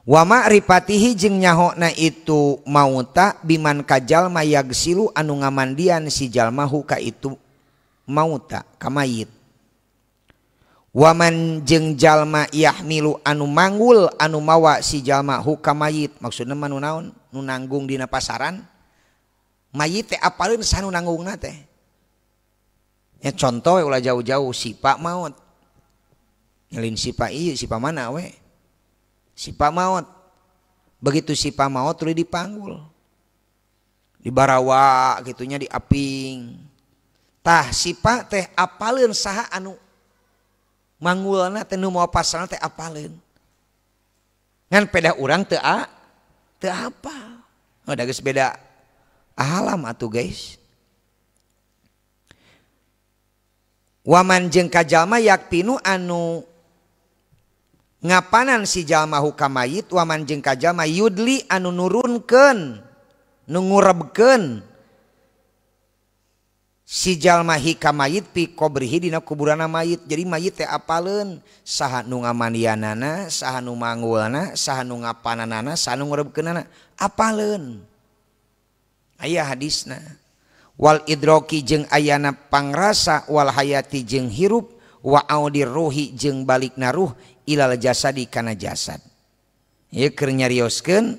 Wa ma'rifatihi jeung nyahona itu mauta biman ka jalma yagsilu anu ngamandian si jalma hu ka itu mauta ka mayit. Waman jeung jalma yahmilu anu manggul anu mawa si jalma hu ka mayit, maksudna mah nu naon? Nu nanggung dina pasaran mayit teh apaleun saha nu nanggungna teh. Ya contoh ulah jauh-jauh si Pak maot. Nyelin si Pak ieu si Pak mana we? Si Pak maot. Begitu si Pak maot tuluy dipanggul. Dibarawa gitunya diaping. Tah sipa teh apaleun saha anu mangulna teh nu mawa pasrahna teh apaleun. Ngan pedah urang teu teu apal. Oh, da geus beda alam atuh guys. Waman jeung ka jalma yakpinu anu ngapanan si jalma hukam mayit waman jeung ka jalma yudli anu nurunkeun nu ngurebkeun si jalma hika mayit pi qabrihi dina kuburanna mayit. Jadi mayit teh apaleun saha nu ngamandianana, saha nu mangulna, saha nu ngapananana, saha nu ngurebkeunana, apaleun. Aya hadisna. Wal idroki jeung ayana pangrasa wal hayati jeung hirup wa audir ruhi jeung balikna ruh ilal jasadi kana jasad. Ieu keur nyarioskeun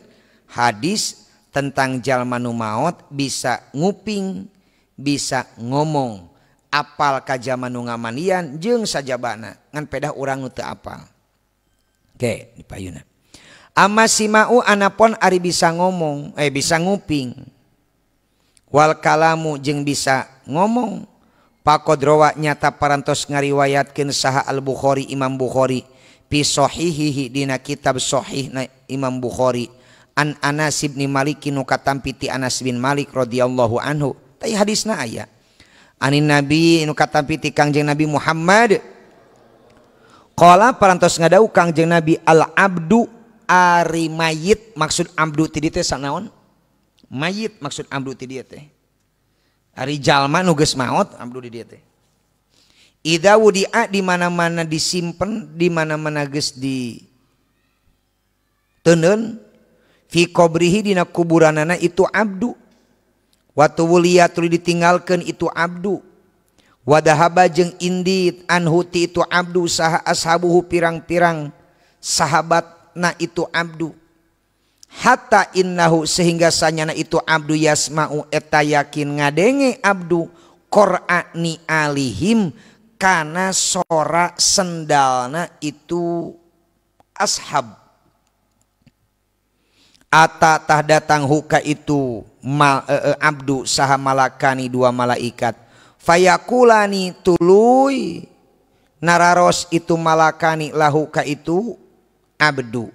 hadis tentang jalma nu maot bisa nguping, bisa ngomong, apal ka jalma nu ngamandian jeung sajabana, ngan pedah urang nu teu apal. Oke, di payuna. Amma simau anapon ari bisa ngomong, bisa nguping. Wal kalamu jeung bisa ngomong. Pakodrowa nyata parantos ngariwayatkeun saha Al Bukhari Imam Bukhari fi sahihihi dina kitab sahih na Imam Bukhari an Anas bin Malik nu katampi ti Anas bin Malik radhiyallahu anhu. Tah hadisna aya. Anin Nabi nu katampi ti Kangjeng Nabi Muhammad. Qala parantos ngadau Kangjeng Nabi al abdu ari mayit, maksud abdu ti dieu teh sanaon? Mayit maksud abdu ti dieu teh. Ari jalma nu geus maot abdu di dieu teh. Idza wudi'a di mana-mana disimpen, di mana-mana geus di teuneun fi qabrihi dina kuburanana itu abdu. Wa tuwliya tuluy ditinggalkeun itu abdu. Wadahaba jeung indit anhu ti itu abdu saha ashabuhu pirang-pirang sahabatna itu abdu. Hatta innahu sehingga sanyana itu abdu yasma'u eta yakin ngadenge abdu qur'ani alihim kana sora sendalna itu ashab. Ata tah datang huka itu abdu saha malakani dua malaikat. Fayakulani tuluy nararos itu malakani lahuka itu abdu.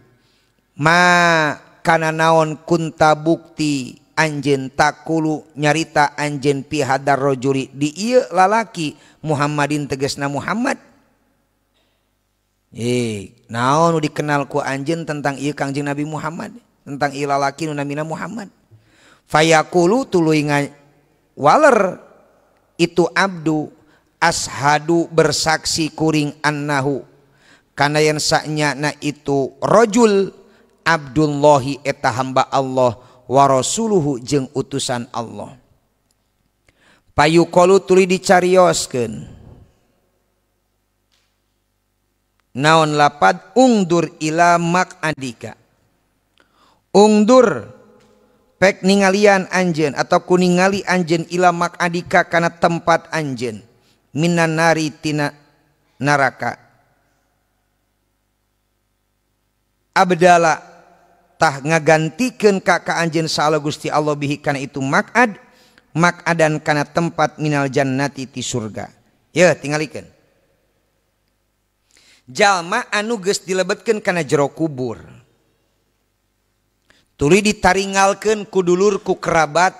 Ma kana naon kunta bukti anjeun takulu nyarita anjeun pi hadar rajuli di ieu lalaki Muhammadin tegasna Muhammad. Naon nu dikenal ku anjeun tentang ieu Kangjeng Nabi Muhammad, tentang ieu lalaki nu namina Muhammad. Fayaqulu tuluy waler itu abdu ashadu bersaksi kuring annahu kana yen sanyana itu rajul Abdullahi eta hamba Allah wa rasuluhu jeung utusan Allah. Payuqalu tuluy dicarioskeun naon lapad ungdur ila maq'adika. Ungdur pek ningalian anjeun atau kuningali anjeun ila maq'adika kana tempat anjeun minan nari tina neraka. Abdala tah ngagantikeun ka ka anjeun saala Gusti Allah bihi kana itu maq'ad maq'adan kana tempat minal jannati ti surga. Ye tingalikeun. Jalma anu geus dilebetkeun kana jero kubur. Tuluy ditaringalkeun ku dulur ku kerabat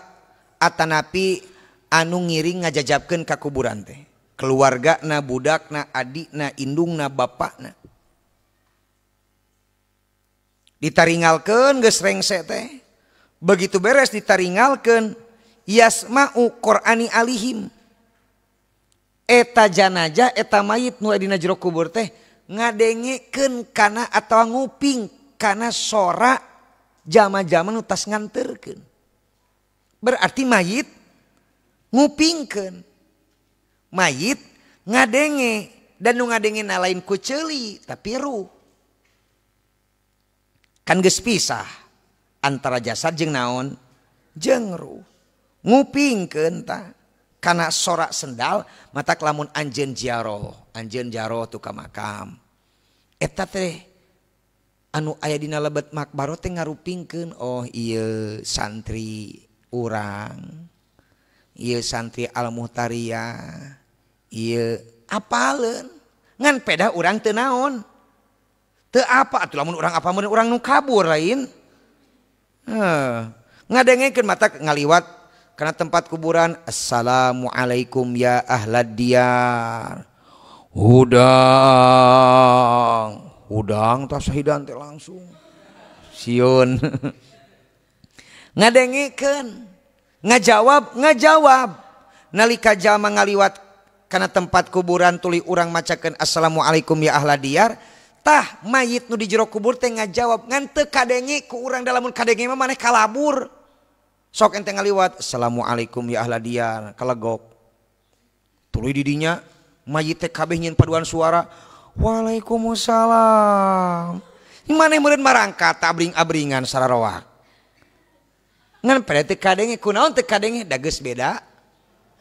atanapi anu ngiring ngajajabkeun ka kuburan teh. Keluargana, budakna, adikna, indungna, bapakna. Ditaringalkeun geus rengse teh. Begitu beres ditaringalkeun yasma'u qur'ani alihim. Eta janajah eta mayit nu aya dina jero kubur teh ngadengekeun kana atawa nguping kana sora jalma-jalma nu tas nganterkeun. Berarti mayit ngupingkeun. Mayit ngadenge dan nu ngadenge na lain ku ceuli tapi ruh. Kan geus pisah antara jasad jeung naon jeung ruh. Ngupingkeun tah kana sorak sendal matak lamun anjeun ziarah tu ka makam. Eta teh anu aya dina lebet makbaro teh ngarupingkeun, oh ieu santri urang Ieu santri Al-Muhtariyah ieu apaleun ngan pedah urang teu naon teu apa atuh lamun urang apa mun urang nu kabur lain. Heuh ngadengekeun mata ngaliwat kana tempat kuburan assalamualaikum ya ahlad diyar. Hudang hudang tah sahidan teh langsung sieun. Ngadengekeun ngajawab ngajawab nalika jalma ngaliwat kana tempat kuburan tuluy urang macakeun assalamualaikum ya ahla diyar tah mayit nu di jero kubur teh ngajawab ngan teu kadenge ku urang da lamun kadenge mah maneh kalabur sok ente ngaliwat assalamualaikum ya ahla diyar kalegok tuluy di dinya mayit teh kabeh nyeun paduan suara waalaikumsalam maneh meureun marangkat abring-abringan sararoak ngan pada teu kadenge kunaon teu kadenge da geus beda.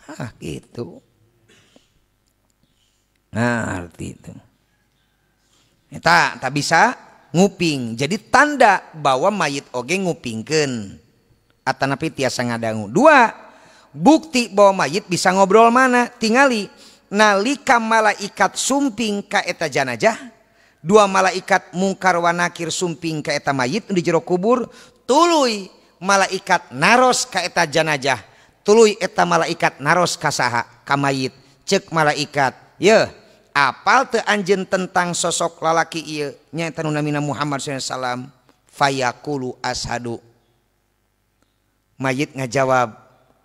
Hah gitu. Nah arti itu eta tak bisa nguping. Jadi tanda bahwa mayit oge ngupingkeun atanapi tiasa ngadangu. Dua, bukti bahwa mayit bisa ngobrol mana tingali nalika malaikat sumping ka eta janajah, dua malaikat mungkar wa nakir sumping ka eta mayit di jero kubur, tuluy malaikat naros ka eta janajah, tuluy eta malaikat naros ka saha ka mayit. Cek malaikat, yeuh apal teu anjeun tentang sosok lalaki ieu nyaeta nu namina Muhammad sallallahu alaihi wasallam? Fayaqulu ashadu. Mayit ngajawab,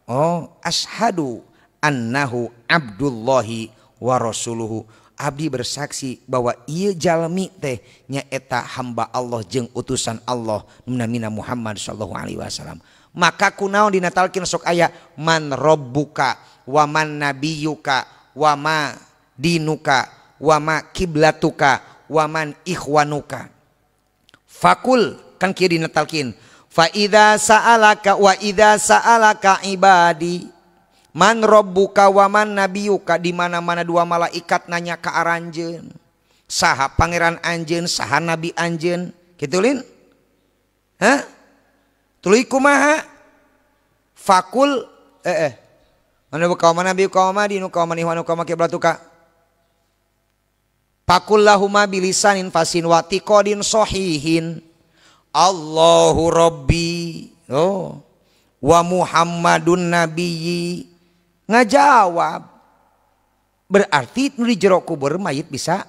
oh ashadu annahu abdullahi wa rasuluhu. Abdi bersaksi bahwa ieu jalmi teh nyaeta hamba Allah jeung utusan Allah nu namina Muhammad sallallahu alaihi wasallam. Maka kunaon dina talqin sok aya man rabbuka wa man nabiyuka wa ma dinuka wa ma kiblatuka wa man ikhwanuka. Fakul kan kieu dina talqin fa idza sa'alaka wa idza sa'alaka ibadi man rabbuka wa man nabiyuka. Di mana-mana dua malaikat nanya ka aranjeun, saha pangeran anjeun, saha nabi anjeun, kitu lin? Hah? Tuluy kumaha? Fakul man rabbuka wa man nabiyuka wa ma dinuka wa man ihwanuka wa ma kiblatuka. Fakul lahuma bilisanin fasin wa tiqadin sahihin. Allahu rabbi oh wa Muhammadun nabiyyi. Ngajawab berarti nu di jero kubur mayit bisa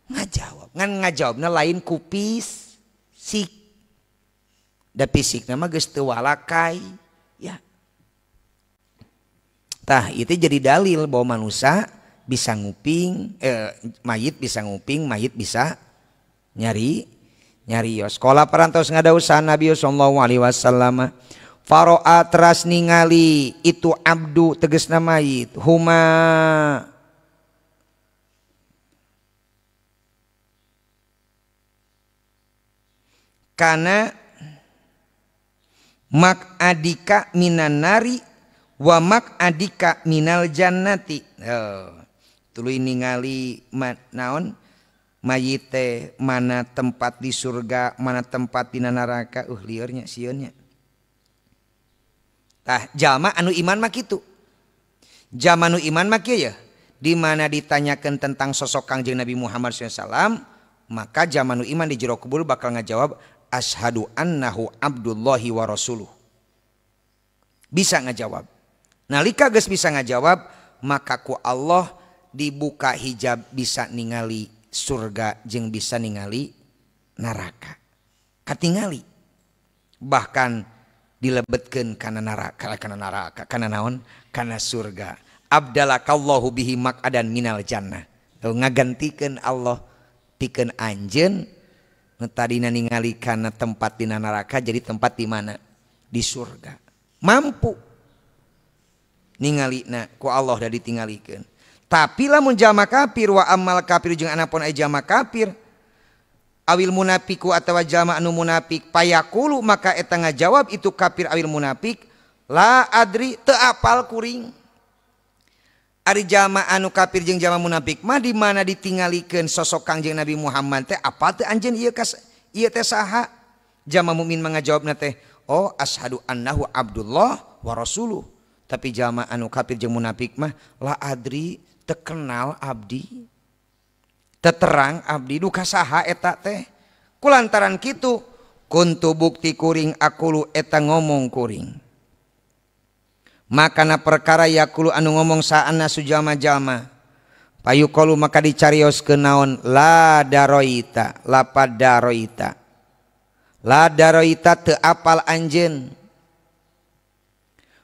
ngajawab. Ngan ngajawabna lain ku fisik. Da fisikna mah geus teu walakai ya. Tah itu jadi dalil bahwa manusia bisa nguping, mayit bisa nguping, mayit bisa nyari nyarios. Sekolah parantos ngadausan Nabi sallallahu alaihi wasallam. Faro'a teras ningali itu abdu tegesna mayit huma kana mak adika minan nari wa mak adika minal jannati. Oh, tuluy ningali naon mayit teh mana tempat di surga mana tempat di neraka. Liurnya sieunnya. Tah jalma anu iman mah kitu. Jalma anu iman mah kieu ya, di mana ditanyakeun tentang sosok Kangjeng Nabi Muhammad SAW, maka jalma anu iman di jero kubur bakal ngajawab ashadu annahu abdullahi wa rasuluh. Bisa ngajawab. Nalika geus bisa ngajawab, maka ku Allah dibuka hijab bisa ningali surga jeung bisa ningali neraka. Katingali. Bahkan dilebetkeun kana neraka, kana naon? Kana surga. Abdalakallahu bihi maq'adan minal jannah. Tuh ngagantikeun Allah pikeun anjeun nu tadina ningali kana tempat dina neraka jadi tempat di mana? Di surga. Mampu ningalina ku Allah da ditingalikeun. Tapi lamun jalma kafir wa amal kafir jeung anapun aya jalma kafir awil munafiku atawa jalma anu munafik payaqulu maka eta ngajawab itu kafir awil munafik la adri teu apal kuring. Ari jalma anu kafir jeung jalma munafik mah di mana ditingalikeun sosok Kangjeng Nabi Muhammad teh apa teu anjeun ieu kas ieu teh saha? Jalma mukmin mah ngajawabna teh oh ashadu annahu abdullah wa rasuluh. Tapi jalma anu kafir jeung munafik mah la adri terkenal abdi. Teterang abdi duka saha eta teh. Kulantaran kitu kuntu bukti kuring akulu eta ngomong kuring. Makana perkara yakulu anu ngomong saana sujama-jalma. Payuqalu maka dicarioskeun naon la daroita lapad daroita. La daroita teu apal anjeun.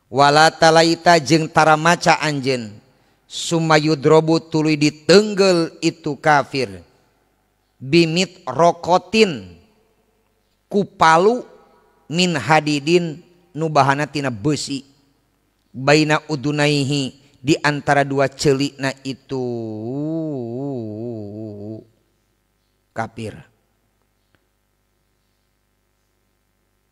Wala talaita jeung tara maca anjeun. Sumayudrobu tuluy ditenggel itu kafir. Bimit rokotin kupalu min hadidin nu bahana tina besi. Baina udunaihi di antara dua celikna itu kafir.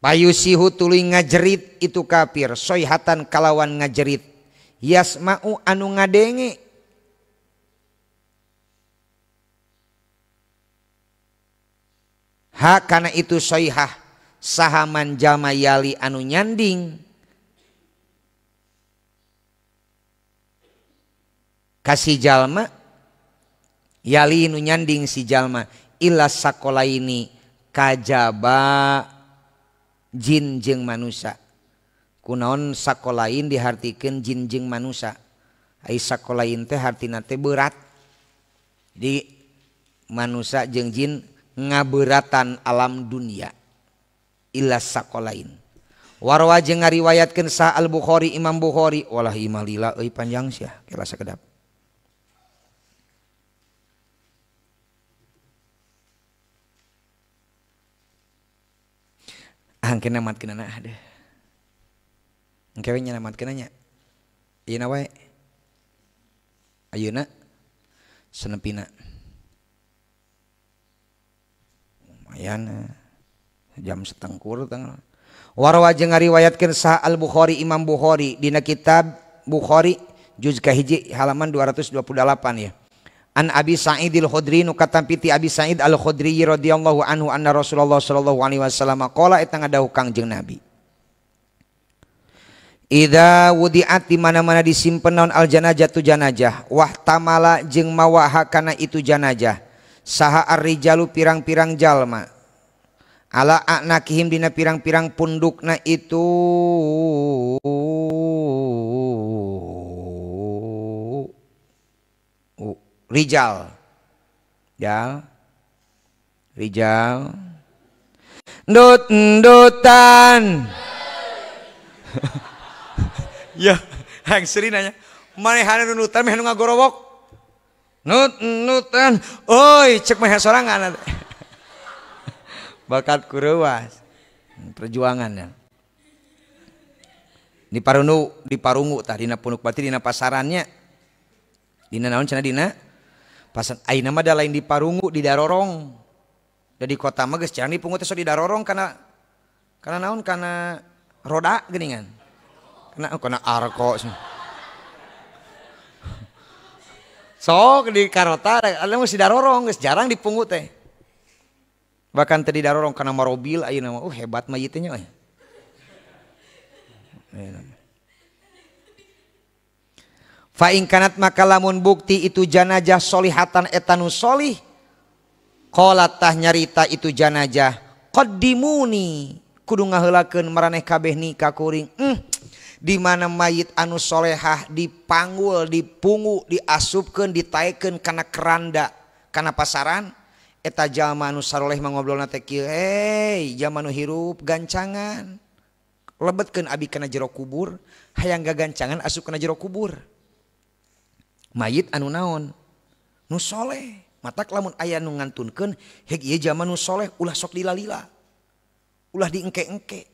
Payusihu tuluy ngajerit itu kafir soihatan kalawan ngajerit yasma'u anu ngadenge ha kana itu soihah sahaman jalma yali anu nyanding kasih jalma yali nu nyanding si jalma illa sakolaini kajaba jin jeung manusia. Kunaon sakolain dihartikeun jin jeung manusia. Ai sakolain teh hartina teh berat. Jadi manusia jeung jin ngaberatan alam dunia. Illa sakolain. Warwa jeung ngariwayatkeun sa Al Bukhari Imam Bukhari walah imah lila euy panjang sia kela sakedap. Angke namatkeunana deh. Engke we nya namatkeunana nya. Ayeuna wae. Ayeuna senepina. Lumayan jam setengkur tanggal. Warwa jeung ngariwayatkeun sa Al Bukhari Imam Bukhari dina kitab Bukhari juz kahiji halaman 228 ya. An Abi Sa'id Al-Khudri nu katampi ti Abi Sa'id Al-Khudri radhiyallahu anhu anna Rasulullah sallallahu alaihi wasallam qala eta ngadawuh Kangjeng Nabi. Idza wudi'at di mana-mana disimpen naon al janazatu janazah wahtamala jeung mawaha kana itu janazah saha ar-rijalu pirang-pirang jalma ala a'nakihim dina pirang-pirang pundukna itu rijal jal rijal ndut ndutan. Ya yang sering nanya manehana nundutan meh nu ngagorowok nut nutan oi cek meh sorangan bakat kureuas perjuangannya di parungu di parungu tah dina punuk berarti dina pasarannya dina naon cenah dina pasan ayeuna mah da lain di parungu di darorong. Da di kota mah geus jarang dipungut teh sok di darorong kana kana naon kana roda geuningan. Kana kana arko. Sok di karota ada mah si darorong geus jarang dipungut teh. Bahkan teh di darorong kana marobil ayeuna mah hebat mah ieu teh nya euy. Fa in kanat maka lamun bukti itu janajah solihatan etanu solih qalat tah nyarita itu janajah qaddimuni kudu ngaheulakeun maraneh kabeh ni ka kuring di mana mayit anu solehah dipanggul dipungu diasupkeun ditaekeun kana keranda kana pasaran eta jalma anu saroleh mah ngobrolna teh kieu hey jalma nu hirup gancangan lebetkeun abi kana jero kubur hayang gagancangan asup kana jero kubur. Mayit anu naon nu soleh matak lamun aya nu ngantunkeun heg ieu jalma nu soleh ulah sok lila-lila ulah diengke-engke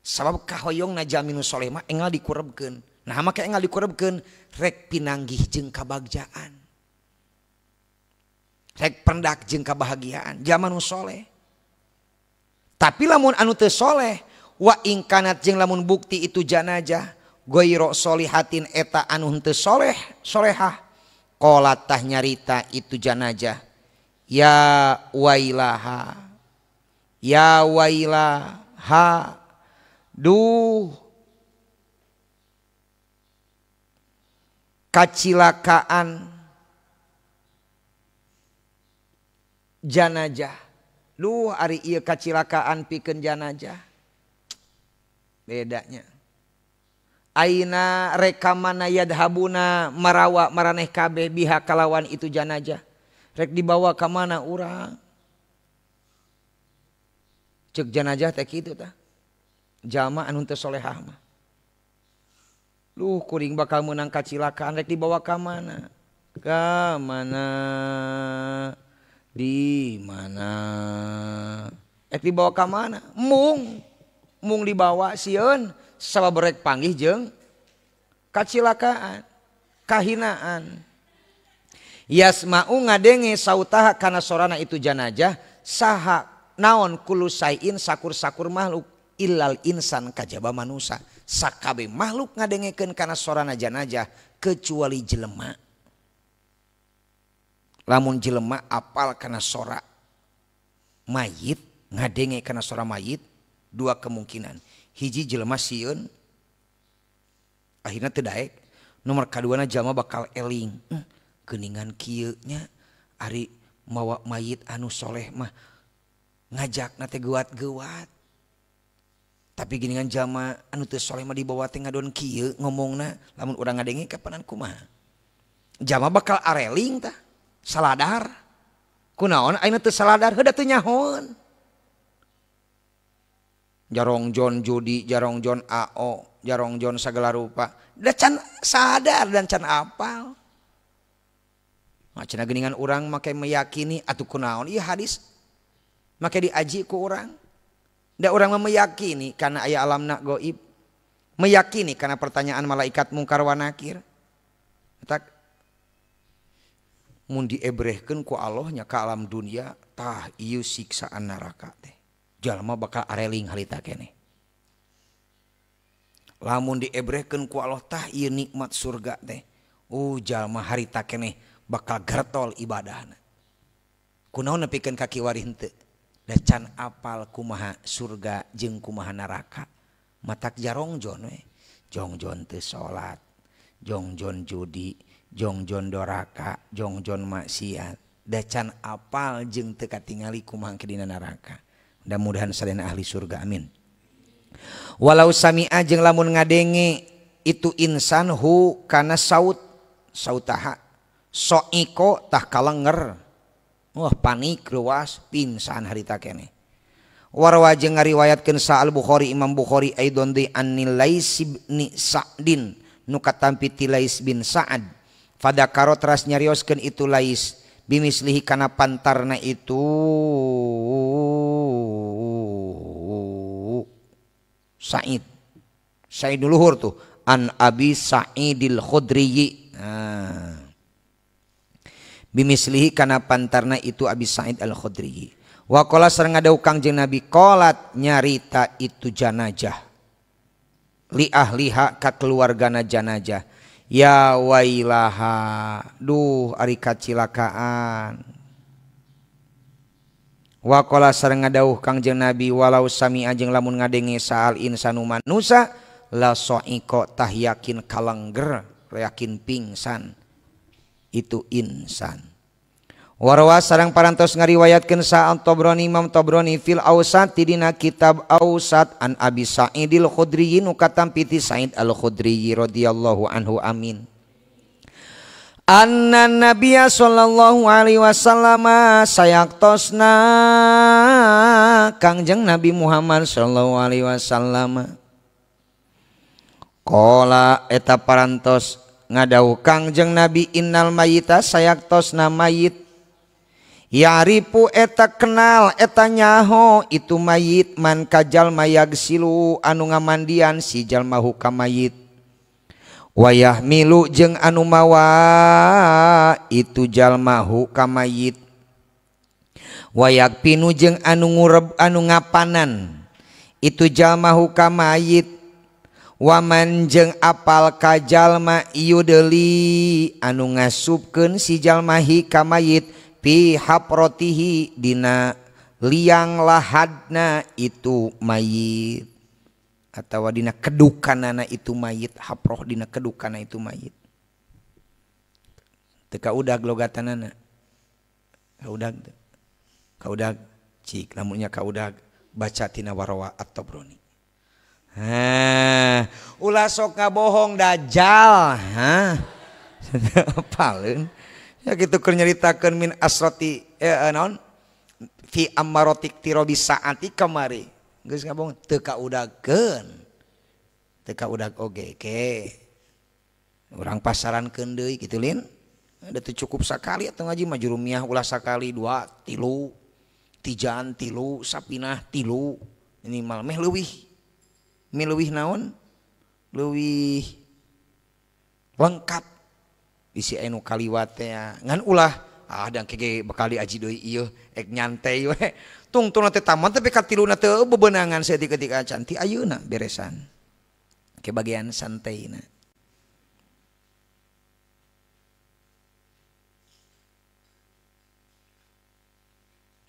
sabab kahoyongna jalmi nu soleh mah enggal dikurebkeun nah make enggal dikurebkeun rek pinanggih jeung kabagjaan rek pendak jeung kabahagiaan jalma nu soleh. Tapi lamun anu teu soleh wa in kanat jeung lamun bukti itu janajah goiro solihatin eta anu henteu soleh solehah qalat tah nyarita itu janajah ya wailaha ya wailaha duh Kacilakaan janajah. Duh ari ieu kacilakaan pikeun janajah. Bedanya. Aina rekamana yadhabuna marawa maraneh kabeh biha kalawan itu janajah. Rek dibawa ka mana urang? Cek janajah teh kitu tah. Jalma anu teu solehah mah. Luh kuring bakal meunang kacilakaan rek dibawa ka mana? Ka mana? Di mana? Rek dibawa ka mana? Mung. Mung dibawa sieun sabab rek panggih jeung kacilakaan, kahinaan. Yasma'u ngadenge sautaha kana sorana itu janajah saha naon kullu sain sakur-sakur makhluk illal insan kajaba manusa. Sakabe makhluk ngadengekeun kana sorana janajah kecuali jelema. Lamun jelema apal kana sora mayit, ngadenge kana sora mayit, dua kemungkinan. Hiji jelema sieun akhirna teu daek. Nomor kaduana jalma bakal eling. Geuningan kieu nya ari mawa mayit anu soleh mah ngajakna teh geuat-geuat. Tapi geuningan jalma anu teu soleh mah dibawa teh ngadon kieu ngomongna, lamun urang ngadenge kapanan kumaha. Jalma bakal areling tah, saladar. Kunaon ayeuna teu saladar, heuda teu nyahoeun. Jarongjon judi, jarongjon AO, jarongjon sagala rupa. Da can sadar dan can apal. Nah, cenah geuningan urang make meyakini atuh kunaon ieu hadis make diaji ku urang. Da urang mah meyakini kana aya alamna goib, meyakini kana pertanyaan malaikat mungkar wa nakir. Tak mun diebrehkeun ku Allah nya ka alam dunia tah ieu siksaan neraka teh. Jalma bakal areling harita keneh. Lamun diebrehkeun ku Allah tah ieu nikmat surga teh. Jalma harita keneh bakal gertol ibadahna. Kunaon nepikeun ka kiwari henteu? Da can apal kumaha surga jeung kumaha neraka. Matak jarongjon we. Jongjon teu salat, jongjon judi, jongjon doraka, jongjon maksiat. Da can apal jeung teu katingali kumaha dina neraka. Mudah-mudahan sadayana ahli surga, amin. Walau sami'a jeung lamun ngadenge itu insan hu kana saut sautaha soiko tah kalenger. Wah panik ruas pingsan harita keneh. Warwa jeung ngariwayatkeun sa Al Bukhari Imam Bukhari aidon di anil Lais bin Sa'din nu katampi ti Lais bin Sa'ad. Fadakaro teras nyarioskeun itu Lais bimislihi kana pantarna itu Sa'id. Sa'id luhur tuh an Abi Sa'idil Khudri. Nah. Bimislihi kana pantarna itu Abi Sa'id Al-Khudri. Wa qala sareng ngadawuh Kangjeng Nabi qalat nyarita itu janajah li ahliha ka keluargana janajah. Ya wailaha, duh ari kacilakaan. Wa qala sareng ngadawuh Kangjeng Nabi walau sami'a jeung lamun ngadenge saal insanu manusa la sa'iqa tah yakin kalengger, yakin pingsan itu insan. Warwa sareng parantos ngariwayatkeun sa Tabrani Imam Tabrani fil Awsat dina kitab Awsat an Abi Sa'idil Khudri nu katampi ti Sa'id Al-Khudri radhiyallahu anhu amin. Anna Nabiyya sallallahu alaihi wasallam sayaktosna Kangjeng Nabi Muhammad sallallahu alaihi wasallam. Qala eta parantos ngadawuh Kangjeng Nabi innal mayyita sayaktosna mayit ya'rifu eta kenal eta nyaho itu mayit man kajal mayagsilu anu ngamandian si jalma ka mayit wayah milu jeung anu mawa itu jalma ka mayit wayak pinu jeung anu ngureb anu ngapanan itu jalma ka mayit waman jeung apal ka jalma yudeli anu ngasupkeun si jalma hi ka mayit pi haprotihi dina liang lahadna itu mayit atau dina kedukanana itu mayit, haproh dina kedukana itu mayit. Teu kaudag logatanana. Kaudag teu. Kaudag cik lamunnya kaudag baca tina Warawa At-Tabrani. Hah, ulah sok ngabohong dajjal, hah. Apaleun. Ya kitu keur nyaritakeun min asrati naon? Fi amaratik tirobi saati kamari. Geus ngabohong teu kaudagkeun. Teu kaudag oge ke. Urang pasarankeun deui kitu lin. Da teu cukup sakali atuh ngaji mah jurumiah ulah sakali dua tilu tijan tilu sapinah tilu minimal meh leuwih. Mi leuwih naon? Leuwih lengkap. Bisi anu kaliwat teh ngan ulah ah dang kege bakal diaji deui ieu ek nyantai we. Tungtungna teh taman tapi katiluna teu bebenangan saeutik-eutik acan ti ayeuna beresan. Ke bagian santaina.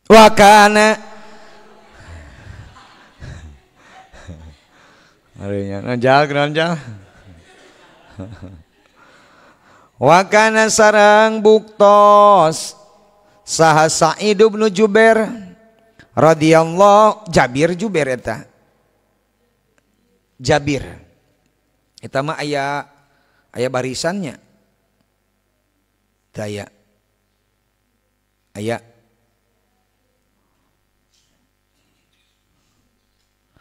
Wa kana arinya nanjal nanjal. Wa kana sareng buktos saha Sa'id bin Jubair radhiyallahu Jabir Jubair eta. Jabir. Eta mah aya aya barisannya. Teu aya. Aya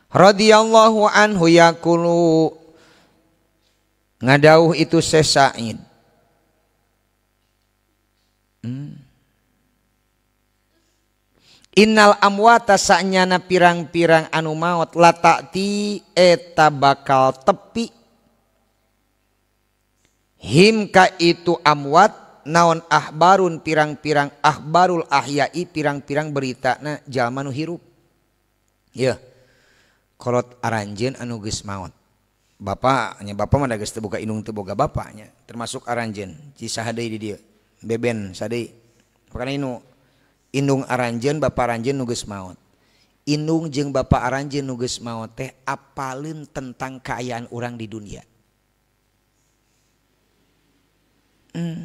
radhiyallahu anhu yaqulu ngadauh itu Syekh Sa'id. Innal amwata sa'nyana pirang-pirang anu maot lata'ti eta bakal tepi him ka itu amwat naon ahbarun pirang-pirang ahbarul ahyai pirang-pirang beritana jalma nu hirup. Yeuh. Kolot aranjeun anu geus maot. Bapak nya bapak mah da geus teu boga indung teu boga bapaknya, termasuk aranjeun. Ci saha deui di dieu? Beben saha deui? Pakana inu indung aranjeun bapa aranjeun nu geus maot. Indung jeung bapa aranjeun nu geus maot teh apaleun tentang kaayaan urang di dunia.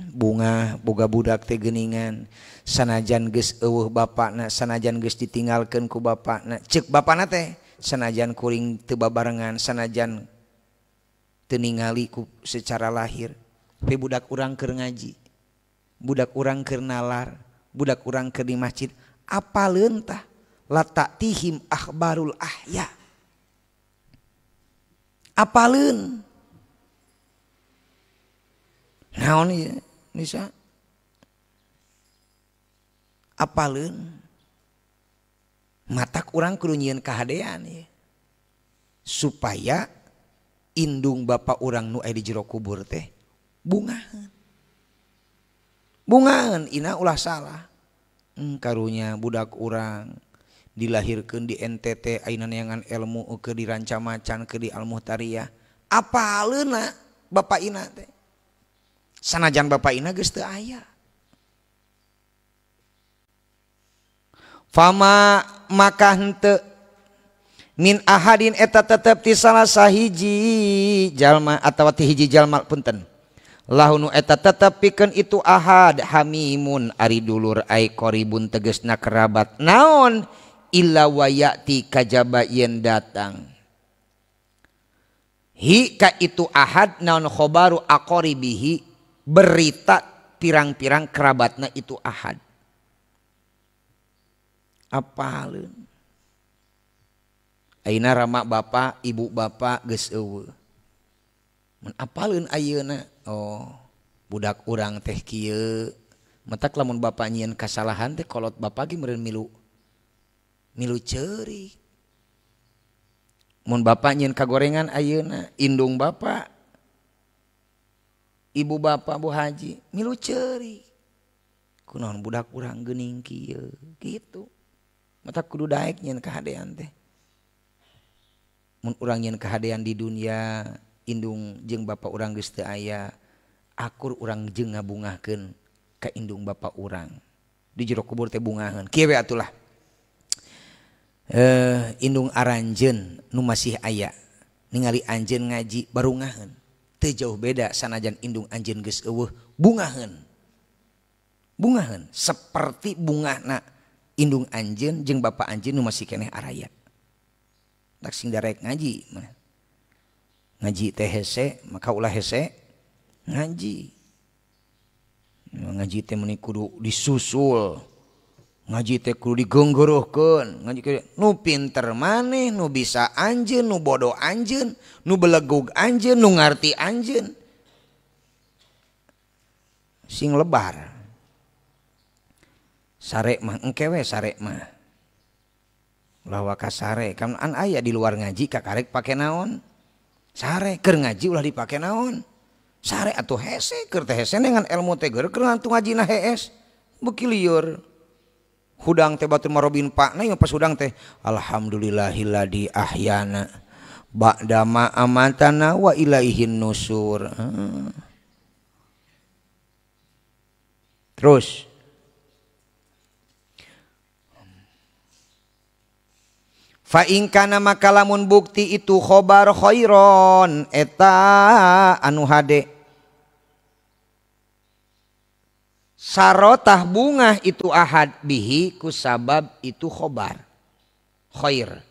Bunga boga budak teh geuningan sanajan geus eueuh bapakna, sanajan geus ditinggalkeun ku bapakna. Ceuk bapakna teh sanajan kuring teu babarengan, sanajan teu ningali ku secara lahir, tapi budak urang keur ngaji, budak urang keur nalar, budak urang keur di masjid, apaleun tah latatihim akhbarul ahya. Apaleun naon ieu Nisa? Apaleun matak urang kudu nyieun kahadean ye. Supaya indung bapa urang nu aya di jero kubur teh bungaheun. Bungaheun ina ulah salah. Karunya budak urang dilahirkeun di NTT ayeuna neangan ilmu keur di Rancamacan keur di Al-Muhtariyah. Apaleunna bapa ina teh? Sanajan bapa ina geus teu aya. Fama maka henteu min ahadin eta tetep ti salah sahiji jalma atawa ti hiji jalma punten lahunu eta tetep pikeun itu ahad hamimun ari dulur ai qaribun tegesna kerabat naon illa wayati kajaba yen datang hi ka itu ahad naon khobaru aqaribihi berita pirang-pirang kerabatna itu ahad. Apaleun ayeuna rama bapa ibu bapa geus eueuh mun apaleun ayeuna oh budak urang teh kieu matak lamun bapa nyieun kasalahan teh kolot bapa ge meureun milu milu ceurik mun bapa nyieun kagorengan ayeuna indung bapa ibu bapa bu haji milu ceurik kunaon budak urang geuning kieu kitu. Mata kudu daek nyeun kahadean teh. Mun urang nyeun kahadean di dunia, indung jeung bapa urang geus teu aya, akur urang jeung ngabungahkeun ka indung bapa urang. Di jero kubur teh bungaheun. Kieu we atulah. Indung aranjeun nu masih aya, ningali anjeun ngaji barungaheun. Teu jauh beda sanajan indung anjeun geus eueuh, bungaheun. Bungaheun seperti bungahna indung anjeun jeung bapa anjeun nu masih keneh araya. Tak sing darek ngaji. Ngaji teh hese maka ulah hese ngaji. Ngaji teh meuni kudu disusul. Ngaji teh kudu digenggeuruhkeun. Ngaji teh nu pinter maneh, nu bisa anjeun, nu bodoh anjeun, nu belegug anjeun, nu ngarti anjeun. Sing lebar. Sare mah engke we sare mah. Ulah waka sare, kan an aya di luar ngaji kakarek pake naon? Sare keur ngaji ulah dipake naon? Sare atuh hese keur teh hese dengan ilmu teh keur ngantung ngajina hees. Beuki lieur. Hudang teh batur marobin pakna ieu pas hudang teh alhamdulillahilladzi ahyana ba'da ma amatana wa ilaihin nusur. Terus fa in kana maka lamun bukti itu khobar khairon eta anu hade sarotah bungah itu ahad bihi kusabab itu khobar khair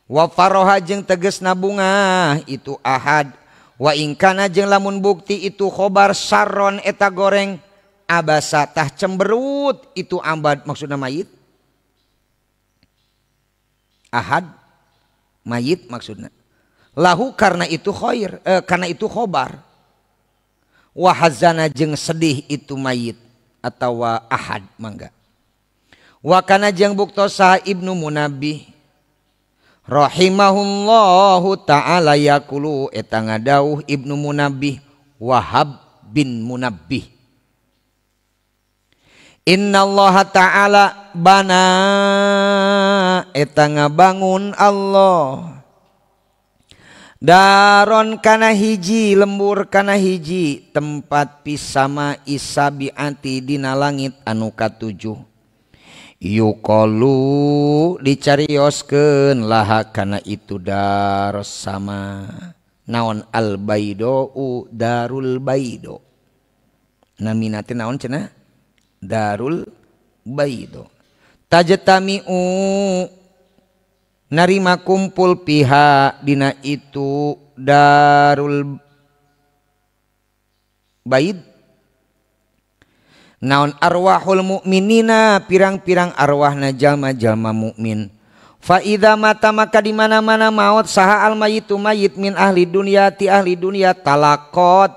wa faroha jeung tegesna bungah itu ahad wa in kana jeung lamun bukti itu khobar sarron eta goreng abasa tah cemberut itu ambad maksudna mayit ahad mayit maksudna lahu karena itu khair karena itu khobar wa hazana jeung sedih itu mayit atawa ahad mangga wa kana jeung buktosa Ibnu Munabbih rahimahullahu taala yaqulu eta ngadauh Ibnu Munabbih Wahab bin Munabbih innallaha ta'ala bana eta ngabangun Allah daron kana hiji lembur kana hiji tempat pisama isabiati dina langit anu katujuh yuqalu dicarioskeun laha kana itu daros sama naon al baidau darul baido namina teh naon cenah darul baido tajtami'u narima kumpul pihak dina itu darul baid naon arwahul mukminina pirang-pirang arwahna jalma-jalma mukmin fa idza mata maka di mana-mana maut saha al mayitu mayit min ahli dunya ti ahli dunya talaqat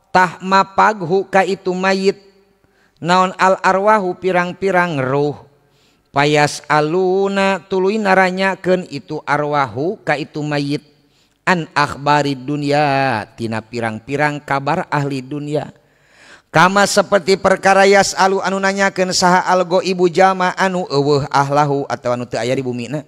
tah mapaghu ka itu mayit naon al arwahu pirang-pirang ruh payas aluna tuluy naranyakeun itu arwahu ka itu mayit an akhbari dunya tina pirang-pirang kabar ahli dunya kama seperti perkara yas alu anu nanyakeun saha algo ibu jalma anu eueuh ahlahu atawa anu teu aya di bumina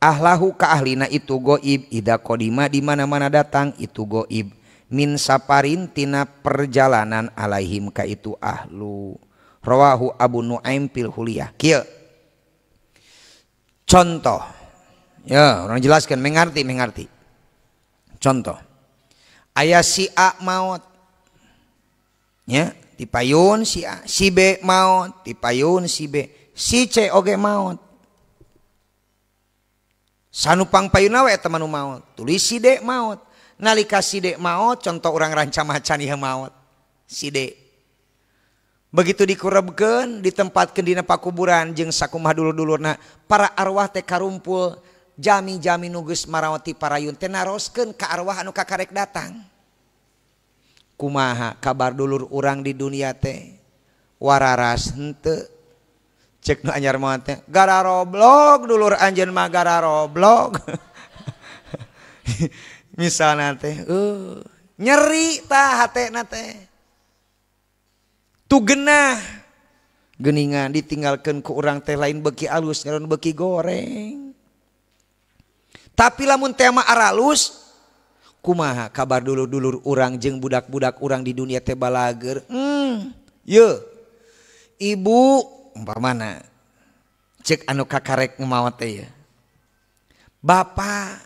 ahlahu ka ahlina itu goib ida qadima di mana-mana datang itu goib min saparin tina perjalanan alaihim ka itu ahlu rawahu Abu Nuaim fil Huliyah. Kieu contoh ya orang jelaskan mengerti contoh aya si A maot ya dipayun si A, si B maot dipayun si B, si C oge maot sanupang payuna we eta manu maot tulis si D maot nalika si D maot contoh orang ranca macan ieu maot si D begitu dikurebkeun ditempatkeun dina pakuburan jeung sakumaha dulur-dulurna para arwah teh karumpul jami-jami nu geus marawati parayun teh naroskeun ka arwah anu kakarek datang kumaha kabar dulur urang di dunia teh wararas henteu cek nu anyar mah teh gararoblog dulur anjeun mah gararoblog misalna teh nyeri tah hatena teh tu genah geningan ditinggalkeun ku urang teh lain beuki alus ngaran beuki goreng tapi lamun teh mah aralus kumaha kabar dulur-dulur urang jeung budak-budak urang di dunia teh balager ye ibu umpamana cek anu kakarek maot teh ya bapak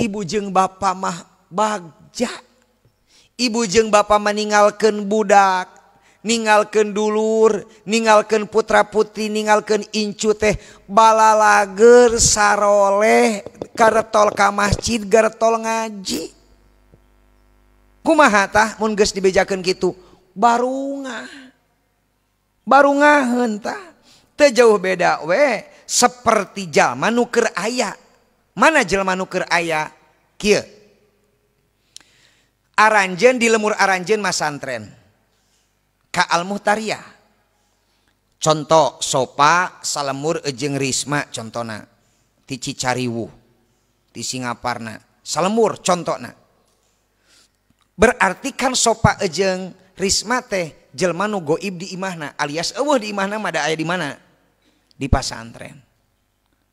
ibu jeung bapak mah bagja ibu jeung bapak meninggalkeun budak Ninggalkeun dulur, ninggalkeun putra putri, ninggalkeun incu teh balalager saroleh karetol ka masjid, garetol ngaji. Kumaha tah mun geus dibejakeun kitu? Barungah. Barungaheun tah. Teu jauh beda we seperti jalma nu keur aya. Mana jelma nu keur aya? Kieu. Aranjeun di lemur aranjeun masantren. Ka Al-Muhtariyah. Contoh Sopa salemur jeung Risma contona ti Cicariwuh ti Singaparna salemur contona. Berarti kan Sopa jeung Risma teh jelma nu goib di imahna alias eueuh di imahna mah da aya di mana? Di pasantren.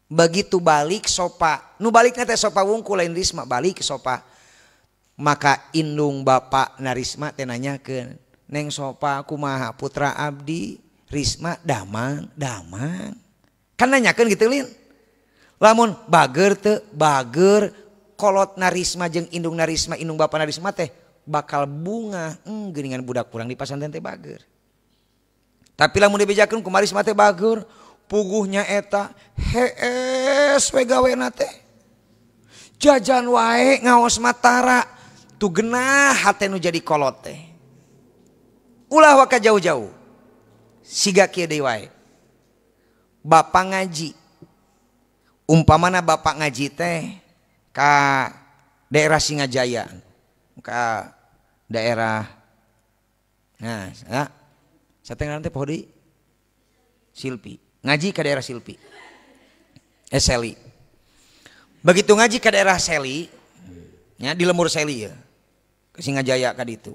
Begitu balik Sopa, nu balikna teh Sopa wungkul lain Risma, balik Sopa. Maka indung bapak na Risma teh nanyakeun, Neng Sopa kumaha putra abdi Risma damang damang. Kan nanyakeun gitu lin. Lamun bager teu bager kolot na Risma jeung indung na Risma indung bapa na Risma teh bakal bunga geuningan budak kurang di pasantren teh bager. Tapi lamun dibejakeun kumaha Risma teh bager, puguhnya eta hees we gawena teh. Jajan wae ngaos matara tu genah hate nu jadi kolot teh. Ulah waka jauh-jauh. Siga kieu deui wae. Bapak ngaji. Umpamana bapak ngaji teh ka daerah Singajaya, ka daerah nah, ya. Satengah teh poho deui? Silpi. Ngaji ka daerah Silpi. Seli. Begitu ngaji ka daerah Seli, nya di lemur Seli ya. Ke Singajaya ka ditu.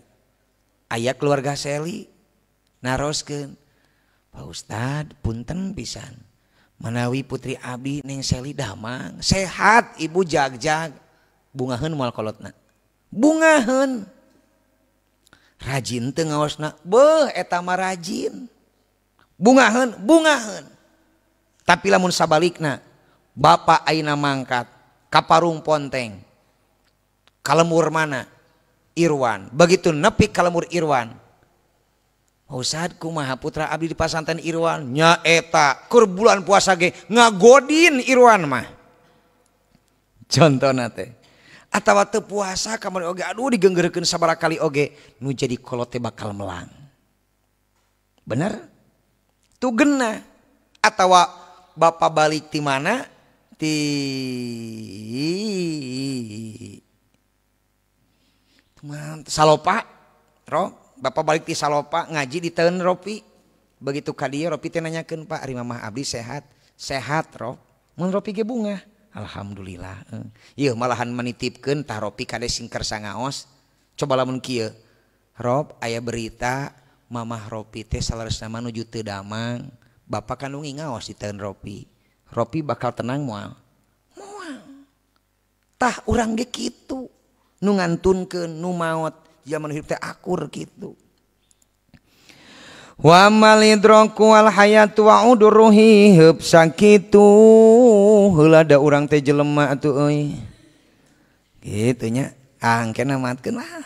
Aya keluarga Seli naroskeun, Pak Ustad punten pisan manawi putri abdi Neng Seli damang sehat ibu jag-jag bungaheun moal kolotna bungaheun rajin teu ngaosna beuh eta mah rajin bungaheun bungaheun. Tapi lamun sabalikna bapak ayeuna mangkat ka Parung Ponteng ka lemur mana Irwan, begitu nepi ka lemur Irwan, Ustad kumaha putra abdi di pasantren Irwan nya eta keur bulan puasa ge ngagodin Irwan mah. Contona teh atawa teu puasa kamari oge aduh digenggeurekeun sabaraha kali oge nu jadi kolot teh bakal melang. Bener? Tu genah. Atawa bapak balik ti mana? Ti Salopa, ro, bapak balik ti Salopa ngaji di teun Ropi. Begitu ka dieu Ropi teh nanyakeun, Pak, ari mamah abdi sehat? Sehat, Ro. Mun Ropi ge bungah. Alhamdulillah. Ieu malahan menitipkeun tah Ropi kade sing kersa ngaos. Coba lamun kieu. Rob, aya berita mamah Ropi teh saleresna mah nuju teu damang. Bapak kan nungi ngaos di teun Ropi. Ropi bakal tenang moal? Moal. Tah urang ge kitu. Nu ngantunkeun nu maot zaman hidup teh akur gitu. Wa mal idraku wal hayatu wa udruhi heup sakitu heula da urang teh jelema atuh euy. Kitu nya angke namatkeun lah.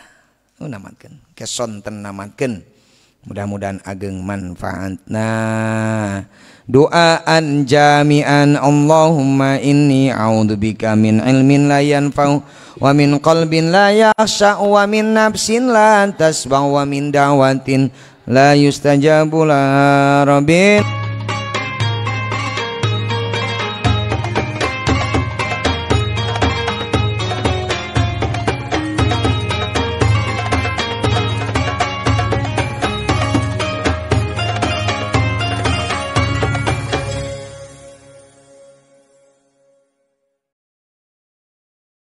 Nu namatkeun ke sonten namatkeun. Mudah-mudahan ageng manfaatna. Doaan jami'an Allahumma inni a'udzubika min ilmin la yanfa'u wa min qalbin la yakhsha wa min nafsin la tasba' wa min da'watin la yustajabu la rabbin.